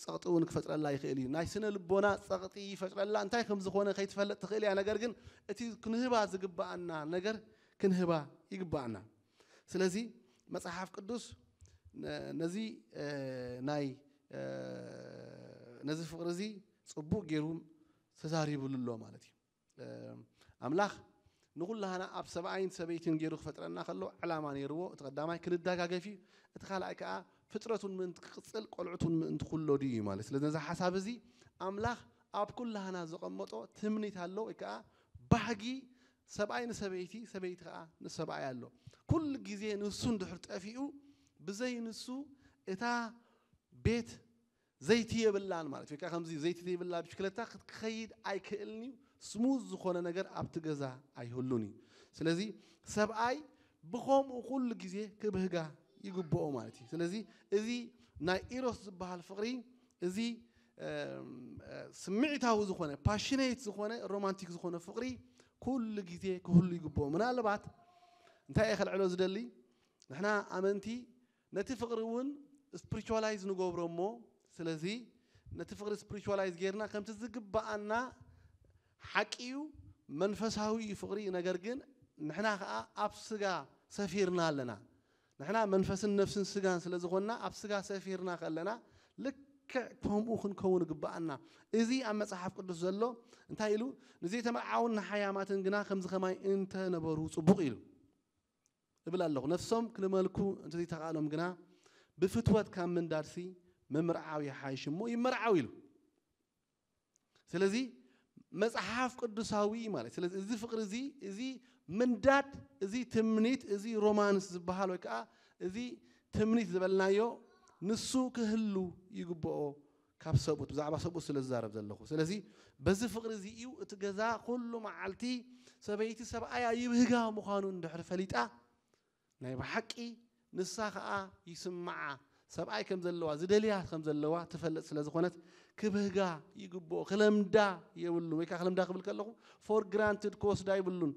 ጸቕጢ እውን ክፈጥረላ ይኽእል እዩ ናይ ስነ ልቦና ጸቕጢ ይፈጥረላ እንታይ ከም ዝኾነ ከይትፈልጥ ትኽእል እያ ነገር ግን እቲ ክንህባ ዝግባኣና ነገር ክንህባ ይግባኣና ስለዚ መጽሓፍ ቅዱስ ነዚ ናይ ነዚ ፍቕሪ እዚ ጽቡቕ ገይሩ ተዛሪብሉ ኣሎ ማለት እዩ ኣምላኽ ንኹላህና ኣብ ሰብኣይን ሰበይትን ገይሩ ክፈጥረና ከሎ ዕላማ ነይርዎ። እቲ ቀዳማይ ክንደጋገፍ እዩ። እቲ ካልኣይ ከዓ ፍጥረት እውን ምእንቲ ክቕፅል፣ ቆልዑት እውን ምእንቲ ክውለዱ እዩ ማለት። ስለዚ ነዚ ሓሳብ እዚ ኣምላኽ ኣብ ኩላህና ዘቐመጦ ትምኒት ኣሎ፣ ወይ ከዓ ባህጊ ሰብኣይ ንሰበይቲ፣ ሰበይቲ ከዓ ንሰብኣይ ኣሎ። ኩሉ ግዜ ንሱ እንድሕር ጠፊኡ፣ ብዘይ ንሱ እታ ቤት ዘይቲ የብላን ማለት እዩ። ወይ ከዓ ከምዚ ዘይቲ ዘይብላ ብሽክለታ ክትከይድ ኣይክእልን እዩ። ስሙዝ ዝኾነ ነገር ኣብቲ ገዛ ኣይህሉን እዩ። ስለዚ ሰብኣይ ብኸምኡ ኩሉ ግዜ ክብህጋ ይግብኦ ማለት እዩ። ስለዚ እዚ ናይ ኢሮስ ዝበሃል ፍቕሪ፣ እዚ እም፣ እ፣ ስምዒታዊ ዝኾነ፣ ፓሽኔት ዝኾነ፣ ሮማንቲክ ዝኾነ ፍቕሪ ኩሉ ግዜ ክህሉ ይግብኦ። ምናልባት እንታይ እየ ከልዕሎ ዝደሊ፣ ንሕና ኣመንቲ ነቲ ፍቕሪ እውን ስፕሪቹዋላይዝ ንገብሮ እሞ፣ ስለዚ ነቲ ፍቕሪ ስፕሪቹዋላይዝ ጌርና ከምቲ ዝግብኣና፣ ሓቂ እዩ፣ መንፈሳዊ እዩ ፍቕሪ፣ ነገር ግን ንሕና ከዓ ኣብ ስጋ ሰፊርና ኣለና። ንሕና መንፈስን ነፍስን ስጋን ስለ ዝኾንና፣ ኣብ ስጋ ሰፊርና ከለና ልክዕ ከምኡ ክንከውን ግብኣና። እዚ ኣብ መጽሓፍ ቅዱስ ዘሎ እንታይ ኢሉ? "ንዘይተመርዓውን ንሓያማትን ግና ከምዚ ከማይ እንተነበሩ ጽቡቕ" ኢሉ እብል ኣለኹ። "ነፍሶም ክልመልኩ እንተዘይተኻእሎም ግና ብፍትወት ካብ ምንዳድሲ ምምርዓው ይሓይሽ እሞ ይመርዓው" ኢሉ። ስለዚ መጽሓፍ ቅዱሳዊ ማለት፣ ስለዚ እዚ ፍቕሪ እዚ፣ እዚ ምንዳድ፣ እዚ ትምኒት፣ እዚ ሮማንስ ዝበሃል ወይ ከዓ እዚ ትምኒት ዝበልናዮ ንሱ ክህሉ ይግብኦ። ካብ ሰብኡት፣ ብዛዕባ ሰብኡት ስለ ዝዛረብ ዘለኹ። ስለዚ በዚ ፍቕሪ እዚ እዩ እቲ ገዛ ኩሉ መዓልቲ ሰበይቲ ሰብኣያ ይብህጋ ምዃኑ እንድሕር ፈሊጣ፣ ናይ ብሓቂ ንሳ ኸዓ ይስምዓ፣ ሰብኣይ ከም ዘለዋ፣ ዝደልያ ከም ዘለዋ ትፈልጥ ስለ ዝኾነት፣ ክብህጋ ይግብኦ። ክለምዳ የብሉን፣ ወይ ከዓ ክለምዳ ክብል ከለኹ፣ ፎር ግራንትድ ክወስዳ ይብሉን።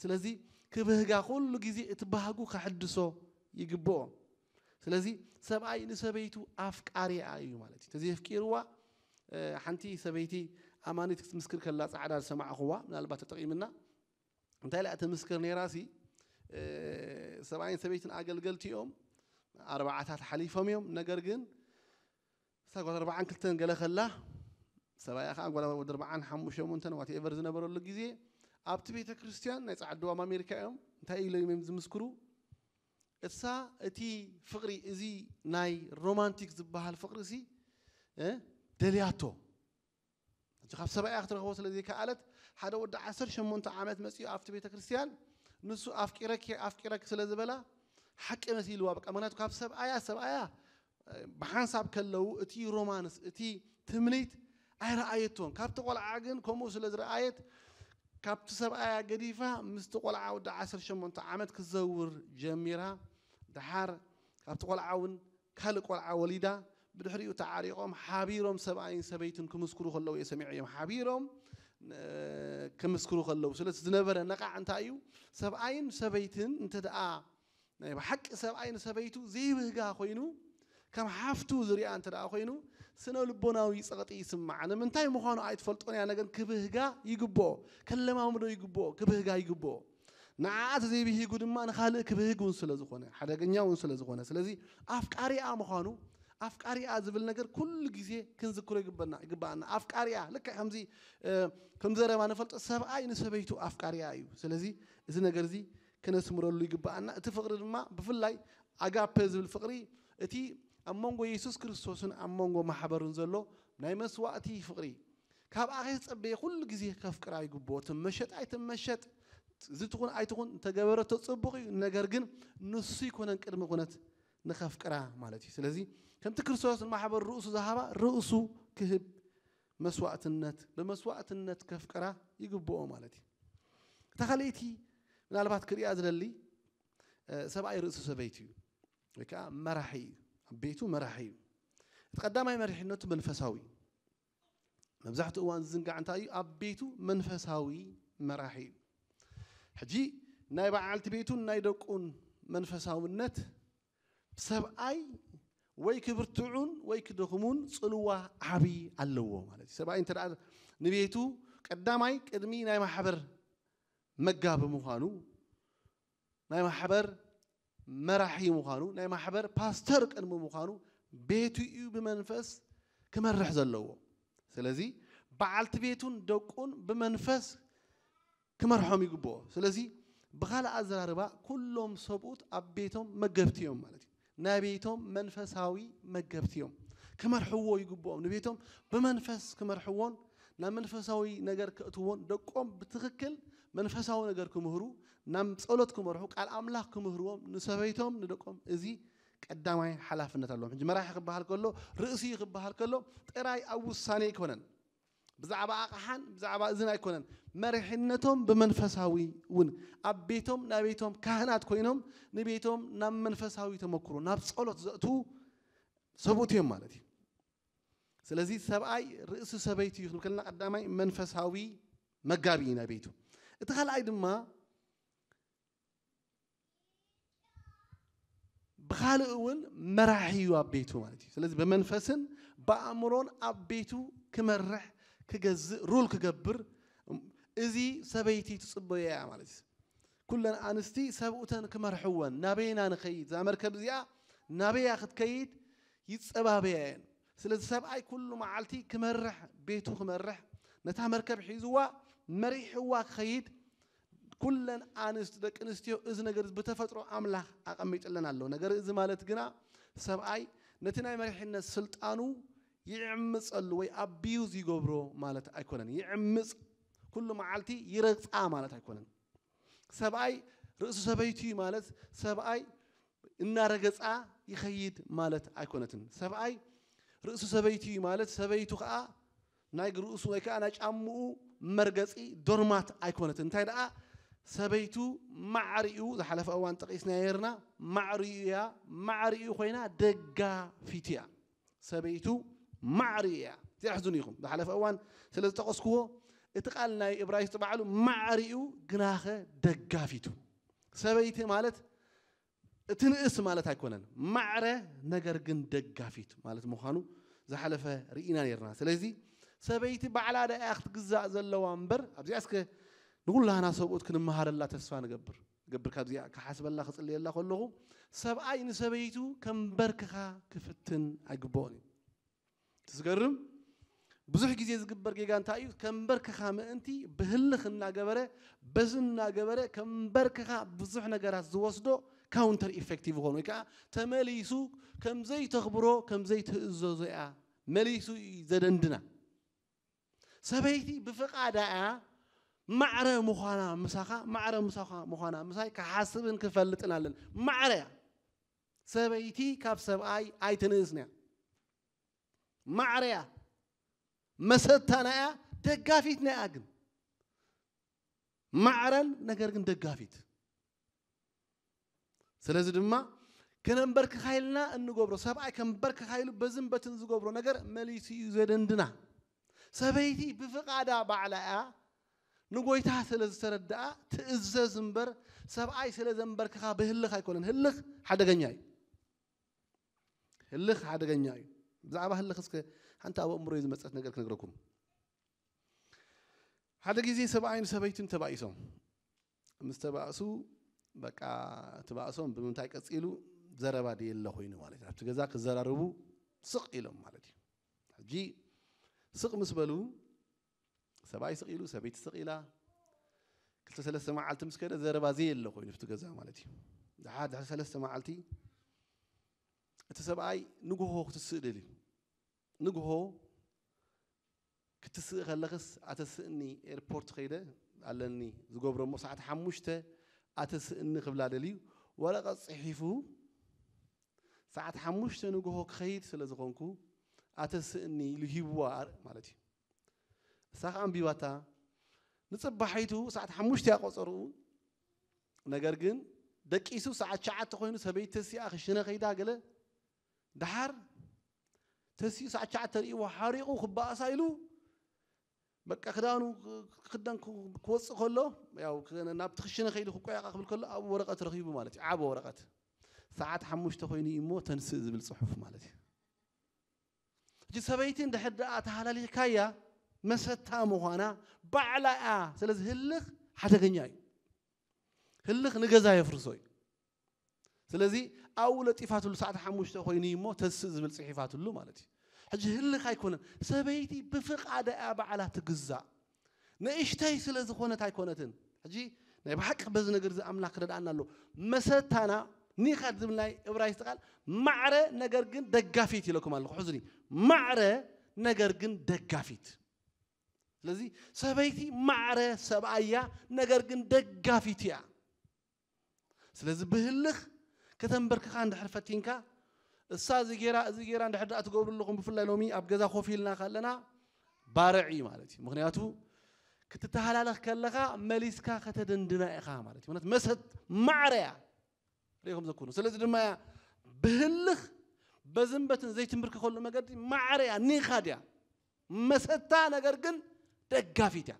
ስለዚ ክብህጋ፣ ኩሉ ግዜ እቲ ባህጉ ከሕድሶ ይግብኦ። ስለዚ ሰብኣይ ንሰበይቱ ኣፍቃሪኣ እዩ ማለት እዩ። ተዘየፍቂርዋ፣ እ፣ ሓንቲ ሰበይቲ ኣማኒት ክትምስክር ከላ ጻዕዳ ዝሰማዕኹዋ፣ ምናልባት ተጠቒምና፣ እንታይ ኢላ ትምስክር ነይራ ሲ፣ እ፣ ሰብኣይን ሰበይትን ኣገልገልቲ እዮም፣ ኣርባዓታት ሓሊፎም እዮም። ነገር ግን እሳ ጓል ኣርባዓን ክልተን ገለ ከላ፣ ሰብኣያ ከዓ ጓል ወዲ ኣርባዓን ሓሙሽተን ዋትኤቨር ዝነበረሉ ግዜ፣ ኣብቲ ቤተ ክርስቲያን ናይ ጸዓዱ ኣብ ኣሜሪካ እዮም፣ እንታይ ኢሎም እዮም ዝምስክሩ? እሳ እቲ ፍቕሪ፣ እዚ ናይ ሮማንቲክ ዝበሃል ፍቕሪ ሲ፣ እ፣ ደልያቶ። ሕጂ ካብ ሰብኣያ ክትረኽቦ ስለ ዘይከኣለት፣ ሓደ ወዲ ዓሰርተ ሸሞንተ ዓመት መጺኡ ኣብቲ ቤተ ክርስቲያን፣ ንሱ ኣፍቂረኪ፣ ኣፍቂረኪ ስለ ዝበላ፣ ሓቂ መሲልዋ በቃ። ምኽንያቱ ካብ ሰብኣያ፣ ሰብኣያ፣ እ፣ ብሓንሳብ ከለዉ እቲ ሮማንስ፣ እቲ ትምኒት ኣይረኣየቶን። ካብቲ ቆልዓ ግን ከምኡ ስለ ዝረኣየት፣ ካብቲ ሰብኣያ ገዲፋ ምስቲ ቆልዓ ወዲ ዓሰርተ ሸሞንተ ዓመት ክዘውር ጀሚራ። ደሓር ካብቲ ቆልዓ እውን ካልእ ቆልዓ ወሊዳ። ብድሕሪኡ ተዓሪቖም ሓቢሮም ሰብኣይን ሰበይትን ክምስክሩ ከለዉ እየ ሰሚዐዮም። ሓቢሮም፣ እ፣ ክምስክሩ ከለዉ። ስለዚ ዝነበረ ነቓዕ እንታይ እዩ? ሰብኣይን ሰበይትን እንተ ደኣ ናይ ብሓቂ ሰብኣይ ንሰበይቱ ዘይብህጋ ኮይኑ፣ ከም ሓፍቱ ዝሪኣ እንተ ደኣ ኮይኑ፣ ስነ ልቦናዊ ጸቕጢ ይስምዓ። ንምንታይ ምዃኑ ኣይትፈልጦን እያ፣ ነገር ክብህጋ ይግብኦ፣ ከለማምዶ ይግብኦ፣ ክብህጋ ይግብኦ። ንዓኣ ተዘይብሂጉ ድማ ንኻልእ ክብህግ እውን ስለ ዝኾነ፣ ሓደገኛ እውን ስለ ዝኾነ። ስለዚ ኣፍቃሪኣ ምዃኑ፣ ኣፍቃሪኣ ዝብል ነገር ኩሉ ግዜ ክንዝክሮ ይግበና-፣ ይግበኣና። ኣፍቃሪኣ፣ ልክዕ ከምዚ፣ እ፣ ከም ዘረባ ንፈልጦ፣ ሰብኣይ ንሰበይቱ ኣፍቃሪኣ እዩ። ስለዚ እዚ ነገር እዚ ክነስምረሉ ይግበኣና። እቲ ፍቕሪ ድማ ብፍላይ ኣጋፔ ዝብል ፍቕሪ፣ እቲ ኣብ መንጎ የሱስ ክርስቶስን ኣብ መንጎ ማሕበሩን ዘሎ ናይ መስዋእቲ ፍቕሪ፣ ካብኣ ከይተጸበየ ኩሉ ግዜ ከፍቅራ ይግብኦ። ትመሸጥ ኣይትመሸጥ፣ እዚ ትኹን ኣይትኹን፣ እንተገበረቶ ጽቡቕ እዩ፣ ነገር ግን ንሱ ይኮነን ቅድሚ ኩነት ንኸፍቅራ ማለት እዩ። ስለዚ ከምቲ ክርስቶስ ንማሕበር ርእሱ ዝሃባ፣ ርእሱ ክህብ መስዋእትነት፣ ብመስዋእትነት ከፍቅራ ይግብኦ ማለት እዩ። እታ ካልኣይቲ ምናልባት ክሪኣ ዝደሊ፣ እ፣ ሰብኣይ ርእሱ ሰበይቲ እዩ፣ ወይ ከዓ መራሒ እዩ። ኣብ ቤቱ መራሒ እዩ። እቲ ቀዳማይ መሪሕነቱ መንፈሳዊ እዩ። መብዛሕትኡ እዋን ዝዝንጋዕ እንታይ እዩ? ኣብ ቤቱ መንፈሳዊ መራሒ እዩ። ሕጂ ናይ በዓልቲ ቤቱን ናይ ደቁን መንፈሳውነት ሰብኣይ ወይ ክብርትዑን ወይ ክደኽሙን ጽልዋ ዓቢ ኣለዎ ማለት እዩ። ሰብኣይ እንተ ደኣ ንቤቱ ቀዳማይ ቅድሚ ናይ ማሕበር መጋቢ ምዃኑ፣ ናይ ማሕበር መራሒ ምዃኑ፣ ናይ ማሕበር ፓስተር ቅድሚ ምዃኑ፣ ቤቱ እዩ ብመንፈስ ክመርሕ ዘለዎ። ስለዚ በዓልቲ ቤቱን ደቁን ብመንፈስ ክመርሖም ይግብኦ። ስለዚ ብኻልእ ኣዘራርባ ኩሎም ሰብኡት ኣብ ቤቶም መገብቲ እዮም ማለት እዩ። ናይ ቤቶም መንፈሳዊ መገብቲ እዮም። ክመርሕዎ ይግብኦም። ንቤቶም ብመንፈስ ክመርሕዎን ናብ መንፈሳዊ ነገር ከእትዎን ደቆም ብትኽክል መንፈሳዊ ነገር ክምህሩ ናብ ጸሎት ክመርሑ ቃል ኣምላኽ ክምህርዎም ንሰበይቶም ንደቆም እዚ ቀዳማይ ሓላፍነት ኣለዎም። ሕጂ መራሒ ክበሃል ከሎ ርእሲ ክበሃል ከሎ ጥራይ ኣብ ውሳኔ ኣይኮነን። ብዛዕባ ኣቕሓን ብዛዕባ እዝን ኣይኮነን። መሪሕነቶም ብመንፈሳዊ እውን ኣብ ቤቶም ናብ ቤቶም ካህናት ኮይኖም ንቤቶም ናብ መንፈሳዊ ተመክሮ ናብ ጸሎት ዘእትዉ ሰብኡት እዮም ማለት እዩ። ስለዚ ሰብኣይ ርእሲ ሰበይቲ እዩ ክንብል ከለና ቀዳማይ መንፈሳዊ መጋቢ እዩ ናይ ቤቱ። እቲ ካልኣይ ድማ ብኻልእ እውን መራሒ እዩ ኣብ ቤቱ ማለት እዩ። ስለዚ ብመንፈስን ብኣእምሮን ኣብ ቤቱ ክመርሕ ክገዝእ ሩል ክገብር እዚ ሰበይቲ ትጽበዮ እያ ማለት እዩ። ኩለን ኣንስቲ ሰብኡተን ክመርሕወን ናበይና ንኸይድ እዛ መርከብ እዚኣ ናበያ ክትከይድ ይጸባበያ እየን። ስለዚ ሰብኣይ ኩሉ መዓልቲ ክመርሕ ቤቱ ክመርሕ ነታ መርከብ ሒዝዋ መሪሕዋ ክኸይድ ኩለን ኣንስቲ ደቂ ኣንስትዮ እዚ ነገር እዚ ብተፈጥሮ ኣምላኽ ኣቐሚጥለን ኣሎ። ነገር እዚ ማለት ግና ሰብኣይ ነቲ ናይ መሪሕነት ስልጣኑ ይዕምፀሉ ወይ ኣቢዩዝ ይገብሮ ማለት ኣይኮነን። ይዕምፅ ኩሉ መዓልቲ ይረግፃ ማለት ኣይኮነን። ሰብኣይ ርእሱ ሰበይቱ እዩ ማለት ሰብኣይ እናረገፃ ይኸይድ ማለት ኣይኮነትን። ሰብኣይ ርእሱ ሰበይቱ እዩ ማለት ሰበይቱ ከዓ ናይ ርእሱ ወይ ከዓ ናይ ጫምኡ መርገፂ ዶርማት ኣይኮነትን። እንታይ ደኣ ሰበይቱ ማዕሪኡ ዝሓለፈ እዋን ጠቂስና ነርና ማዕሪኡ እያ። ማዕሪኡ ኮይና ደጋፊት እያ። ሰበይቱ ማዕሪኡ እያ። እዚኣ ሕዝኑ ኢኹም ዝሓለፈ እዋን ስለ ዝጠቀስክዎ እቲ ቃል ናይ እብራይስጥ ባዕሉ ማዕሪኡ ግናኸ ደጋፊቱ። ሰበይቲ ማለት እቲ ንእስ ማለት ኣይኮነን። ማዕረ ነገር ግን ደጋፊት ማለት ምዃኑ ዝሓለፈ ርኢና ነርና። ስለዚ ሰበይቲ ባዕላ ደኣ ክትግዛእ ዘለዋ እምበር ኣብዚኣ እስከ ንኩላህና ሰብኡት ክንመሃረላ ተስፋ ንገብር ገብር ካብዚኣ ክሓስበላ ክጽልየላ ከለኹ ሰብኣይ ንሰበይቱ ከንበርክኻ ክፍትን ኣይግብኦን እዩ። ትዝገርም ብዙሕ ግዜ ዝግበር ጌጋ እንታይ እዩ? ከንበርክኻ ምእንቲ ብህልኽ እናገበረ በዚ እናገበረ ከንበርክኻ ብዙሕ ነገራት ዝወስዶ ካውንተር ኢፌክቲቭ ይኾን ወይ ከዓ ተመሊሱ ከምዘይተኽብሮ ከምዘይትእዘዞ እያ መሊሱ እዩ ዘደንድና። ሰበይቲ ብፍቓዳ እያ ማዕረ ምዃና ምሳኻ ማዕረ ምሳኻ ምዃና ምሳይ ክሓስብን ክፈልጥን ኣለን። ማዕረ እያ ሰበይቲ ካብ ሰብኣይ ኣይትንእስን እያ። ማዕረ እያ መሰታና እያ ደጋፊትና እያ ግን ማዕረን ነገር ግን ደጋፊት። ስለዚ ድማ ከነንበርክኻ ኢልና እንገብሮ ሰብኣይ ከንበርክኻ ኢሉ በዝን በትን ዝገብሮ ነገር መሊሱ እዩ ዘደንድና። ሰበይቲ ብፍቓዳ ባዕላ እያ ንጎይታ ስለ ዝተረድኣ ትእዘዝ እምበር ሰብኣይ ስለ ዘንበርክኻ ብህልኽ ኣይኮነን። ህልኽ ሓደገኛ እዩ። ህልኽ ሓደገኛ እዩ። ብዛዕባ ህልኽ እስከ ሓንቲ ኣብ ኣእምሮይ ዝመፀት ነገር ክነግረኩም። ሓደ ግዜ ሰብኣይን ሰበይቱን ተባኢሶም ምስ ተባእሱ በቃ እቲ ባእሶም ብምንታይ ቀፂሉ ዘረባ ድየለ ኮይኑ ማለት እዩ። ኣብቲ ገዛ ክዘራርቡ ስቕ ኢሎም ማለት እዩ። ሕጂ ስቕ ምስ በሉ ሰብኣይ ስቕ ኢሉ ሰበይቲ ስቕ ኢላ ክልተ ሰለስተ መዓልቲ ምስ ከደ ዘረባ ዘየለ ኮይኑ ኣብቲ ገዛ ማለት እዩ። ድሓር ድሕሪ ሰለስተ መዓልቲ እቲ ሰብኣይ ንግሆ ክትስእ ደልዩ ንግሆ ክትስእ ከለኽስ ኣተስእኒ ኤርፖርት ከይደ ኣለኒ ዝገብሮ እሞ ሰዓት ሓሙሽተ ኣተስእኒ ክብላ ደልዩ ወረቐት ፅሒፉ ሰዓት ሓሙሽተ ንግሆ ክኸይድ ስለ ዝኾንኩ ኣተስእኒ ኢሉ ሂብዋ ማለት እዩ። እሳ ከዓ ኣንቢባታ ንፅባሒቱ ሰዓት ሓሙሽተ እያ ቆፀርኡ። ነገር ግን ደቂሱ ሰዓት ትሽዓተ ኮይኑ ሰበይቲ ተሲኣ ክሽነ ከይዳ ገለ ድሓር ተሲኡ ሰዓት ትሽዓተ ሪእዎ ሓሪቑ ክበኣሳ ኢሉ በቃ ክዳኑ ክክደን ክወፅእ ከሎ ያው ናብቲ ክሽነ ከይዱ ክቆያቃ ክብል ከሎ ኣብኡ ወረቐት ረኺቡ ማለት እዩ። ዓቢ ወረቐት ሰዓት ሓሙሽተ ኮይኑ እዩ እሞ ተንስእ ዝብል ፅሑፍ ማለት እዩ። ሕጂ ሰበይቲ እንድሕር ደኣ ተሃላሊኻያ መሰታ ምዃና ባዕላ እያ። ስለዚ ህልኽ ሓደገኛ እዩ። ህልኽ ንገዛ የፍርሶ እዩ። ስለዚ ኣብኡ ለጢፋትሉ ሰዓት ሓሙሽተ ኮይኑ እዩ እሞ ተስእ ዝብል ፅሒፋትሉ ማለት እዩ። ሕጂ ህልኽ ኣይኮነን። ሰበይቲ ብፍቓዳ እያ ባዕላ ትግዛእ። ንእሽተይ ስለ ዝኾነት ኣይኮነትን። ሕጂ ናይ ብሓቂ በዚ ነገር እዚ ኣምላኽ ክረድኣና ኣለዎ። መሰታና ኒኻድ ዝብል ናይ እብራይስጥ ቃል ማዕረ ነገር ግን ደጋፊት ኢለኩም ኣለኹ። ሕዙኒ፣ ማዕረ ነገር ግን ደጋፊት። ስለዚ ሰበይቲ ማዕረ ሰብኣያ ነገር ግን ደጋፊት እያ። ስለዚ ብህልኽ ከተንበርክኻ እንድሕር ፈቲንካ እሳ እዚ ጌራ እዚ ጌራ እንድሕር ደኣ ትገብሩ ኣለኹም። ብፍላይ ሎሚ ኣብ ገዛ ኮፍ ኢልና ከለና ባርዕ እዩ ማለት እዩ። ምክንያቱ ክትተሃላለኽ ከለኻ መሊስካ ከተደንድና ኢኻ ማለት እዩ። ምክንያቱ መሰት ማዕረ እያ። ሪኢኹም ዘኩኑ። ስለዚ ድማ እያ ብህልኽ በዝንበትን ዘይትንብርክኸሉ መገዲ ማዕረ እያ፣ ኒኻድ እያ። መሰታ ነገር ግን ደጋፊት እያ።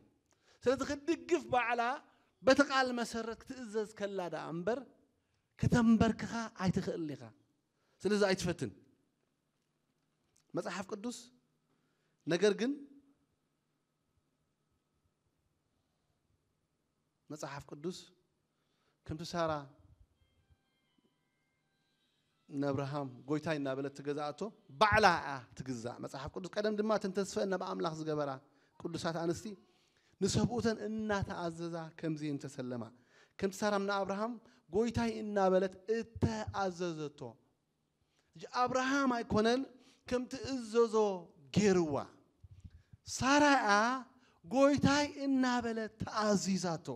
ስለዚ ክትድግፍ ባዕላ በቲ ቃል መሰረት ክትእዘዝ ከላ ደኣ እምበር ከተንበርክኻ ኣይትኽእልን ኢኻ። ስለዚ ኣይትፈትን። መጽሓፍ ቅዱስ ነገር ግን መጽሓፍ ቅዱስ ከምቲ ሳራ ንኣብርሃም ጎይታይ እናበለት ትገዝኣቶ ባዕላ እያ ትግዛእ። መጽሓፍ ቅዱስ ቀደም ድማ እተን ተስፈአን ናብ ኣምላኽ ዝገበራ ቅዱሳት ኣንስቲ ንሰብኡተን እናተኣዘዛ ከምዚ እየን ተሰለማ። ከምቲ ሳራ ንኣብርሃም ጎይታይ እናበለት እተኣዘዘቶ። ሕጂ ኣብርሃም ኣይኮነን ከም ትእዘዞ ገይርዋ። ሳራ እያ ጎይታይ እናበለት ተኣዚዛቶ።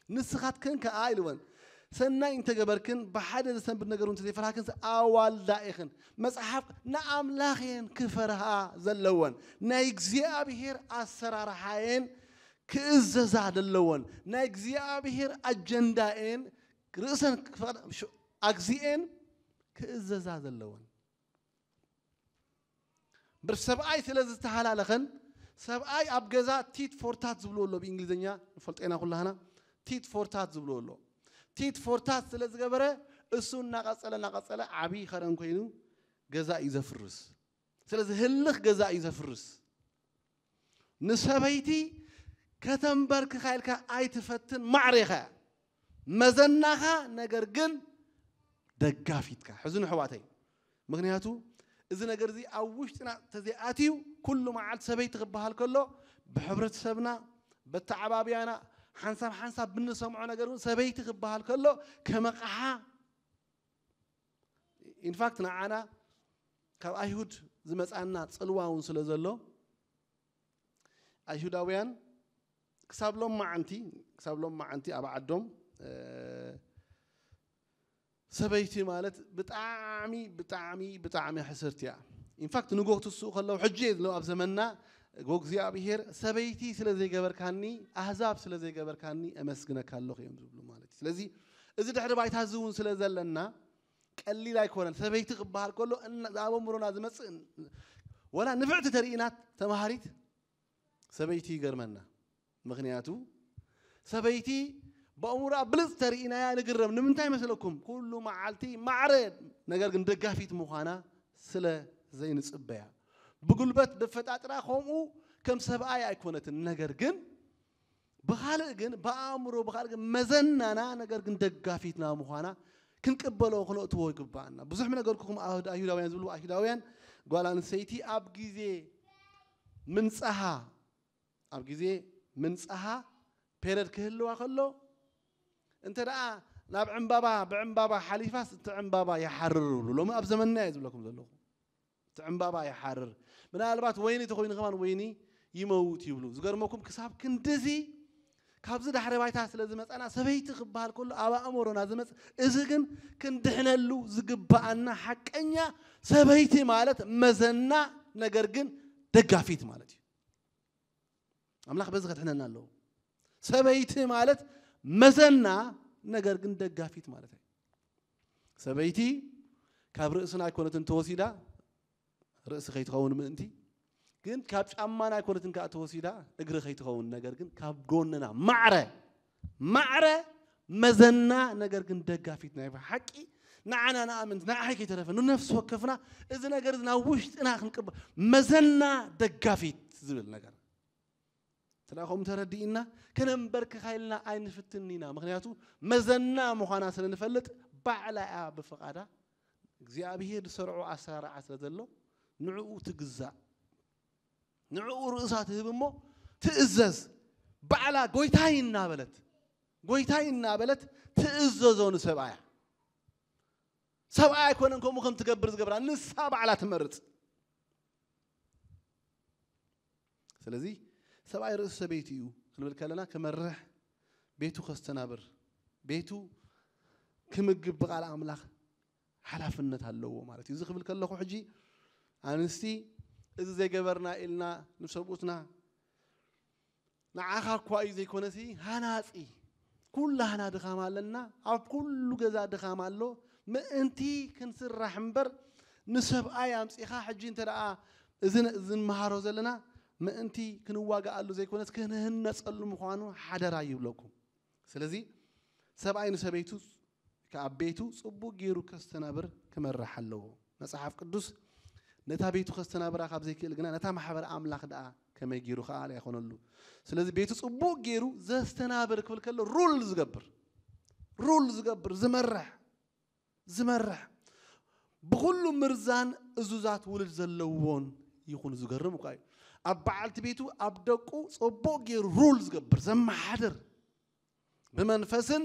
ንስኻትክን ከኣ ኢልወን፣ ሰናይ እንተገበርክን ብሓደ ዘሰንብድ ነገር እውን እንተዘይፈርሃክን ኣዋልዳ ኢኽን። መጽሓፍ ንኣምላኽ እየን ክፈርሃ ዘለወን። ናይ እግዚኣብሔር ኣሰራርሓ እየን ክእዘዛ ዘለወን። ናይ እግዚኣብሔር ኣጀንዳ እየን ርእሰን ክፈቕዳ፣ ሽ-፣ ኣግዚኤን ክእዘዛ ዘለወን። እምበር ሰብኣይ ስለ ዝተሃላለኸን፣ ሰብኣይ ኣብ ገዛ ቲት ፎርታት ዝብልዎ ኣሎ፣ ብእንግሊዝኛ ንፈልጦ ኢና ኩላህና። ቲት ፎርታት ዝብልዎ ኣሎ። ቲት ፎርታት ስለ ዝገበረ እሱ እናቐጸለ እናቐጸለ ዓብዪ ኸረን ኮይኑ ገዛ እዩ ዘፍርስ። ስለዚ ህልኽ ገዛ እዩ ዘፍርስ። ንሰበይቲ ከተንበርክኻ ኢልካ ኣይትፈትን፣ ማዕሬኻ እያ። መዘናኻ ነገር ግን ደጋፊትካ። ሕዚ ንሕዋተይ፣ ምክንያቱ እዚ ነገር እዚ ኣብ ውሽጥና ተዘይኣትዩ ኩሉ መዓልቲ ሰበይቲ ክበሃል ከሎ ብሕብረተሰብና በተዓባብያና ሓንሳብ ሓንሳብ ብንሰምዖ ነገር እውን ሰበይቲ ክበሃል ከሎ ከመቕሓ ኢንፋክት ንዓና ካብ ኣይሁድ ዝመጻና ጽልዋ እውን ስለ ዘሎ ኣይሁዳውያን ክሳብ ሎም መዓንቲ ክሳብ ሎም መዓንቲ ኣብ ዓዶም ሰበይቲ ማለት ብጣዕሚ ብጣዕሚ ብጣዕሚ ሕስርቲ እያ። ኢንፋክት ንጎ ክትስኡ ከለዉ ሕጂ እየ ዝብሎም ኣብ ዘመንና ጎ እግዚኣብሄር ሰበይቲ ስለ ዘይገበርካኒ ኣህዛብ ስለ ዘይገበርካኒ እመስግነካ ኣለኹ እዮም ዝብሉ ማለት እዩ። ስለዚ እዚ ድሕሪ ባይታ እዚ እውን ስለ ዘለና ቀሊል ኣይኮነን። ሰበይቲ ክበሃል ከሎ ኣብ ኣእምሮና ዝመፅእ ወላ ንፍዕቲ ተርእይናት ተማሃሪት ሰበይቲ ይገርመና። ምክንያቱ ሰበይቲ ብኣእምሮኣ ብልፅ ተርእይናያ ንግረም። ንምንታይ መስለኩም? ኩሉ መዓልቲ ማዕረ ነገር ግን ደጋፊት ምዃና ስለ ዘይንፅበያ ብጉልበት ደፈጣጥራ ከምኡ ከም ሰብኣይ ኣይኮነትን። ነገር ግን ብኻልእ ግን ብኣእምሮ ብኻልእ ግን መዘናና ነገር ግን ደጋፊትና ምዃና ክንቅበሎ ክነእትዎ ይግባኣና። ብዙሕ ነገርኩኹም ኣይሁዳውያን ዝብሉ ኣይሁዳውያን ጓል ኣንስተይቲ ኣብ ግዜ ምንጻሃ ኣብ ግዜ ምንጻሃ ፔረድ ክህልዋ ከሎ እንተ ደኣ ናብ ዕምባባ ብዕምባባ ሓሊፋስ እቲ ዕምባባ ይሓርር ይብሉ። ሎሚ ኣብ ዘመንና እየ ዝብለኩም ዘለኹ። እቲ ዕምባባ ይሓርር። ምናልባት ወይኒ ተኮይኑ ከማን ወይኒ ይመውት ይብሉ። ዝገርመኩም ክሳብ ክንድዚ ካብዚ ዳሕረ ባይታ ስለ ዝመጻና ሰበይቲ ክበሃል ከሎ ኣብ ኣእምሮና ዝመጽእ እዚ ግን ክንድሕነሉ ዝግባኣና ሓቀኛ ሰበይቲ ማለት መዘና ነገር ግን ደጋፊት ማለት እዩ። ኣምላኽ በዚ ከድሕነና ኣለዎ። ሰበይቲ ማለት መዘና ነገር ግን ደጋፊት ማለት እዩ። ሰበይቲ ካብ ርእስና ኣይኮነትን ተወሲዳ ርእሲ ከይትኸውን ምእንቲ ግን ካብ ጫማና ኣይኮነትን ከዓ ተወሲዳ እግሪ ከይትኸውን ነገር ግን ካብ ጎንና ማዕረ ማዕረ መዘና ነገር ግን ደጋፊት ናይ ሓቂ ንዓና ንኣምን ንዓይ ከይተረፈ ንነፍሲ ወከፍና እዚ ነገር እዚ ናብ ውሽጥና ክንቅበ መዘና ደጋፊት ዝብል ነገር ስለኹም ተረዲእና ከነንበርክኻ ኢልና ኣይንፍትን ኢና። ምክንያቱ መዘና ምዃና ስለ ንፈልጥ ባዕላ እያ ብፍቓዳ እግዚኣብሄር ዝሰርዖ ኣሰራርዓ ስለ ዘሎ ንዕኡ ትግዛእ። ንዕኡ ርእሳ ትህብ እሞ ትእዘዝ። ባዕላ ጎይታይ እናበለት ጎይታይ እናበለት ትእዘዞ ንሰብኣያ። ሰብኣያ ኣይኮነን ከምኡ ከም ትገብር ዝገብራ፣ ንሳ ባዕላ ትመርጽ። ስለዚ ሰብኣይ ርእሲ ሰበይቲ እዩ ክንብል ከለና ክመርሕ፣ ቤቱ ከስተናብር፣ ቤቱ ክምግብ ብቃል ኣምላኽ ሓላፍነት ኣለዎ ማለት እዩ። እዚ ክብል ከለኹ ሕጂ ኣንስቲ እዚ ዘይገበርና ኢልና ንሰብኡትና ንዓኻ እኳ እዩ ዘይኮነሲ ሃናጺ፣ ኩላህና ድኻም ኣለና፣ ኣብ ኩሉ ገዛ ድኻም ኣሎ። ምእንቲ ክንስራሕ እምበር ንሰብኣይ ኣምጺኻ ሕጂ እንተ ደኣ እዚ ን- እዚ ንመሃሮ ዘለና ምእንቲ ክንዋጋኣሉ ዘይኮነስ ክንህነጸሉ ምዃኑ ሓደራ ይብለኩም። ስለዚ ሰብኣይ ንሰበይቱ ከኣ ቤቱ ጽቡቕ ገይሩ ከስተናብር ክመርሕ ኣለዎ። መጽሓፍ ቅዱስ ነታ ቤቱ ከስተናብራ ካብ ዘይክእል ግና ነታ ማሕበር ኣምላኽ ደኣ ከመይ ገይሩ ከኣ ኣይኮነሉ። ስለዚ ቤቱ ጽቡቕ ገይሩ ዘስተናብር ክብል ከሎ ሩል ዝገብር፣ ሩል ዝገብር፣ ዝመርሕ፣ ዝመርሕ፣ ብኹሉ ምርዛን እዙዛት ውሉድ ዘለዎን ይኹን። ዝገርም እኳ እዩ። ኣብ በዓልቲ ቤቱ ኣብ ደቁ ጽቡቕ ገይሩ ሩል ዝገብር፣ ዘመሓድር፣ ብመንፈስን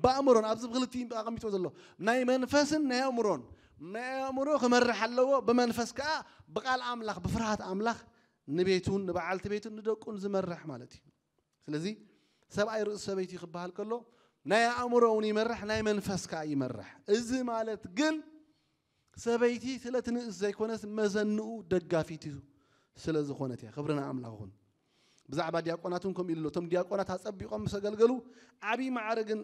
ብኣእምሮን፣ ኣብዚ ብክልቲኡ ኣቐሚጥዎ ዘሎ ናይ መንፈስን ናይ ኣእምሮን። ናይ ኣእምሮ ክመርሕ ኣለዎ፣ ብመንፈስ ከኣ ብቃል ኣምላኽ ብፍርሃት ኣምላኽ ንቤቱን ንበዓልቲ ቤቱን ንደቁን ዝመርሕ ማለት እዩ። ስለዚ ሰብኣይ ርእሲ ሰበይቲ ክበሃል ከሎ ናይ ኣእምሮ እውን ይመርሕ፣ ናይ መንፈስ ከኣ ይመርሕ። እዚ ማለት ግን ሰበይቲ ስለ ትንእስ ዘይኮነስ መዘንኡ ደጋፊት እዩ ስለ ዝኾነት እያ። ክብርና ኣምላኽ ይኹን። ብዛዕባ ዲያቆናት እውን ከምኡ ኢሉ ኣሎ። እቶም ዲያቆናት ኣጸቢቖም ምስ ኣገልገሉ ዓብዪ ማዕርግን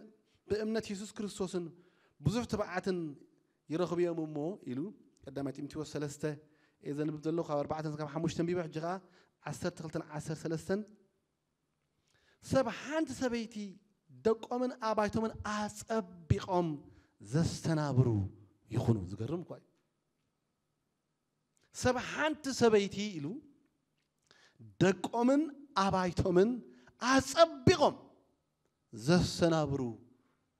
ብእምነት የሱስ ክርስቶስን ብዙሕ ትብዓትን ይረኽቡ እዮም እሞ ኢሉ። ቀዳማይ ጢሞቴዎስ ሰለስተ እየ ዘንብብ ዘለኹ፣ ካብ ኣርባዕተ ክሳብ ሓሙሽተ ኣንቢበ፣ ሕጂ ኸዓ ዓሰርተ ክልተን ዓሰርተ ሰለስተን ሰብ ሓንቲ ሰበይቲ ደቆምን ኣባይቶምን ኣጸቢቖም ዘስተናብሩ ይኹኑ። ዝገርም እኳ እዩ። ሰብ ሓንቲ ሰበይቲ ኢሉ ደቆምን ኣባይቶምን ኣጸቢቖም ዘስተናብሩ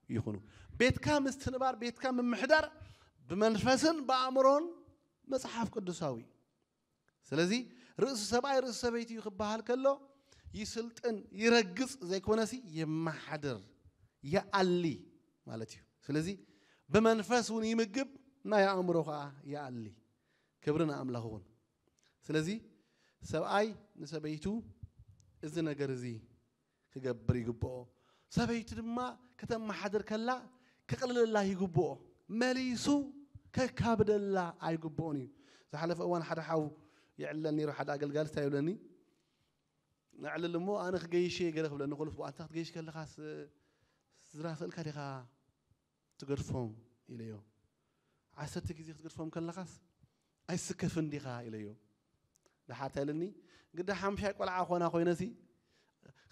ይኹኑ። ቤትካ ምስትንባር፣ ቤትካ ምምሕዳር ብመንፈስን ብኣእምሮን መጽሓፍ ቅዱሳዊ። ስለዚ ርእሲ ሰብኣይ ርእሲ ሰበይቲ እዩ ክበሃል ከሎ ይስልጥን ይረግጽ ዘይኮነሲ የመሓድር፣ ይኣሊ ማለት እዩ። ስለዚ ብመንፈስ እውን ይምግብ፣ ናይ ኣእምሮ ከዓ ይኣሊ። ክብሪ ንኣምላኽ ይኹን። ስለዚ ሰብኣይ ንሰበይቱ እዚ ነገር እዚ ክገብር ይግብኦ። ሰበይቲ ድማ ከተመሓድር ከላ ክቕልለላ ይግብኦ። መሊሱ ከካብደላ ኣይግብኦን እዩ። ዝሓለፈ እዋን ሓደ ሓው ይዕለል ነይሩ፣ ሓደ ኣገልጋሊ እንታይ ይብለኒ፣ ነዕልል እሞ ኣነ ክገይሽ እየ ገለ ክብለኒ ከሎ፣ ኣንታ ክትገይሽ ከለኻስ ስድራ ስእልካ ዲኻ ትገድፎም ኢለዮ። ዓሰርተ ግዜ ክትገድፎም ከለኻስ ኣይስከፍን ዲኻ ኢለዮ። ደሓር እንታይ ኢልኒ፣ ግዳ ሓምሻይ ቆልዓ ኾና ኮይነሲ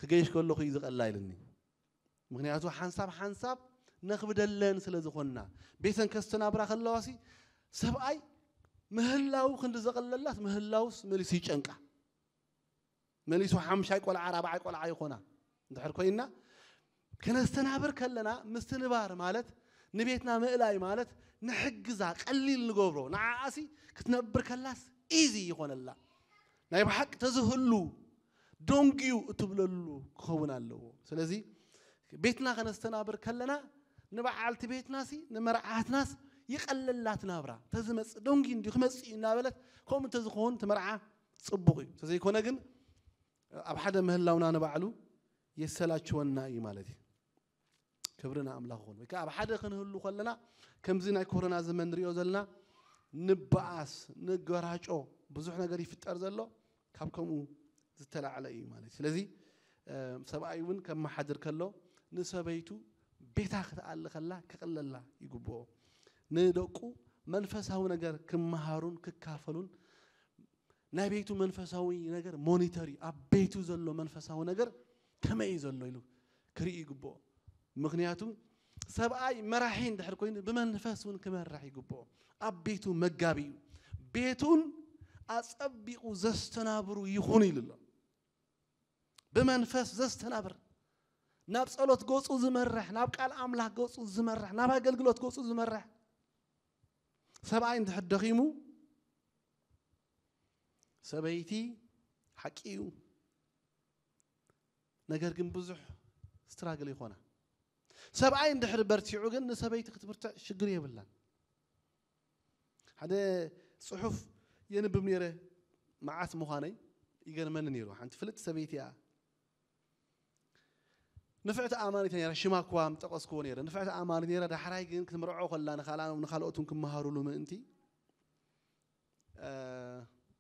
ክገይሽ ከለኹ እዩ ዝቐላ ኢልኒ። ምኽንያቱ ሓንሳብ ሓንሳብ ነኽብደለን ስለ ዝኾንና፣ ቤተን ከስተናብራ ከለዋሲ ሰብኣይ ምህላው ክንዲ ዘቐለላስ ምህላውስ መሊሱ ይጨንቃ። መሊሱ ሓምሻይ ቆልዓ ራብዓይ ቆልዓ ይኾና። እንድሕር ኮይና ከነስተናብር ከለና ምስትንባር ማለት ንቤትና ምእላይ ማለት ንሕግዛ፣ ቀሊል ንገብሮ። ንዓኣሲ ክትነብር ከላስ ኢዚ ይኾነላ። ናይ ብሓቂ ተዝህሉ ዶንግዩ እትብለሉ ክኸውን ኣለዎ። ስለዚ ቤትና ከነስተናብር ከለና ንበዓልቲ ቤትናሲ ንመርዓትናስ ይቐለላት ናብራ። ተዝመጽእ ዶንጊ እንዲዩ ክመጽእ እዩ እናበለት ከምኡ እንተዝኸውን እቲ መርዓ ጽቡቕ እዩ። ተዘይኮነ ግን ኣብ ሓደ ምህላውና ንባዕሉ የሰላችወና እዩ ማለት እዩ። ክብሪ ንኣምላኽ ይኹን። ወይ ከዓ ኣብ ሓደ ክንህሉ ከለና ከምዚ ናይ ኮሮና ዘመን ንሪኦ ዘለና ንበኣስ፣ ንገራጮ፣ ብዙሕ ነገር ይፍጠር ዘሎ ካብ ከምኡ ዝተላዕለ እዩ ማለት እዩ። ስለዚ እ፣ ሰብኣይ እውን ከመሓድር ከሎ ንሰበይቱ ቤታ ክትኣሊ ከላ ክቕለላ ይግብኦ። ንደቁ መንፈሳዊ ነገር ክመሃሩን ክካፈሉን ናይ ቤቱ መንፈሳዊ ነገር ሞኒተር እዩ። ኣብ ቤቱ ዘሎ መንፈሳዊ ነገር ከመይ እዩ ዘሎ ኢሉ ክርኢ ይግብኦ። ምኽንያቱ ሰብኣይ መራሒ እንድሕር ኮይኑ ብመንፈስ እውን ክመራሕ ይግብኦ። ኣብ ቤቱ መጋቢ እዩ። ቤቱን ኣጸቢቑ ዘስተናብሩ ይኹን ኢሉ ኣሎ። ብመንፈስ ዘስተናብር፣ ናብ ጸሎት ገጹ ዝመርሕ፣ ናብ ቃል ኣምላኽ ገጹ ዝመርሕ፣ ናብ ኣገልግሎት ገጹ ዝመርሕ ሰብኣይ እንድሕር ደኺሙ፣ ሰበይቲ ሓቂ እዩ፣ ነገር ግን ብዙሕ ስትራግል ይኾና። ሰብኣይ እንድሕር በርቲዑ ግን ንሰበይቲ ክትብርትዕ ሽግር የብላን። ሓደ ጽሑፍ የንብብ ነይረ፣ መዓት ምዃነይ ይገርመኒ ነይሩ። ሓንቲ ፍልጥቲ ሰበይቲ እያ። ንፍዕቲ ኣማኒት ነይራ፣ ሽማ እኳ ምጠቀስክዎ ነይረ። ንፍዕቲ ኣማኒት ነይራ፣ ዳሕራይ ግን ክትምርዖ ከላ ንኻልኣ-፣ ንኻልኦት እውን ክመሃሩሉ ምእንቲ፣ እ፣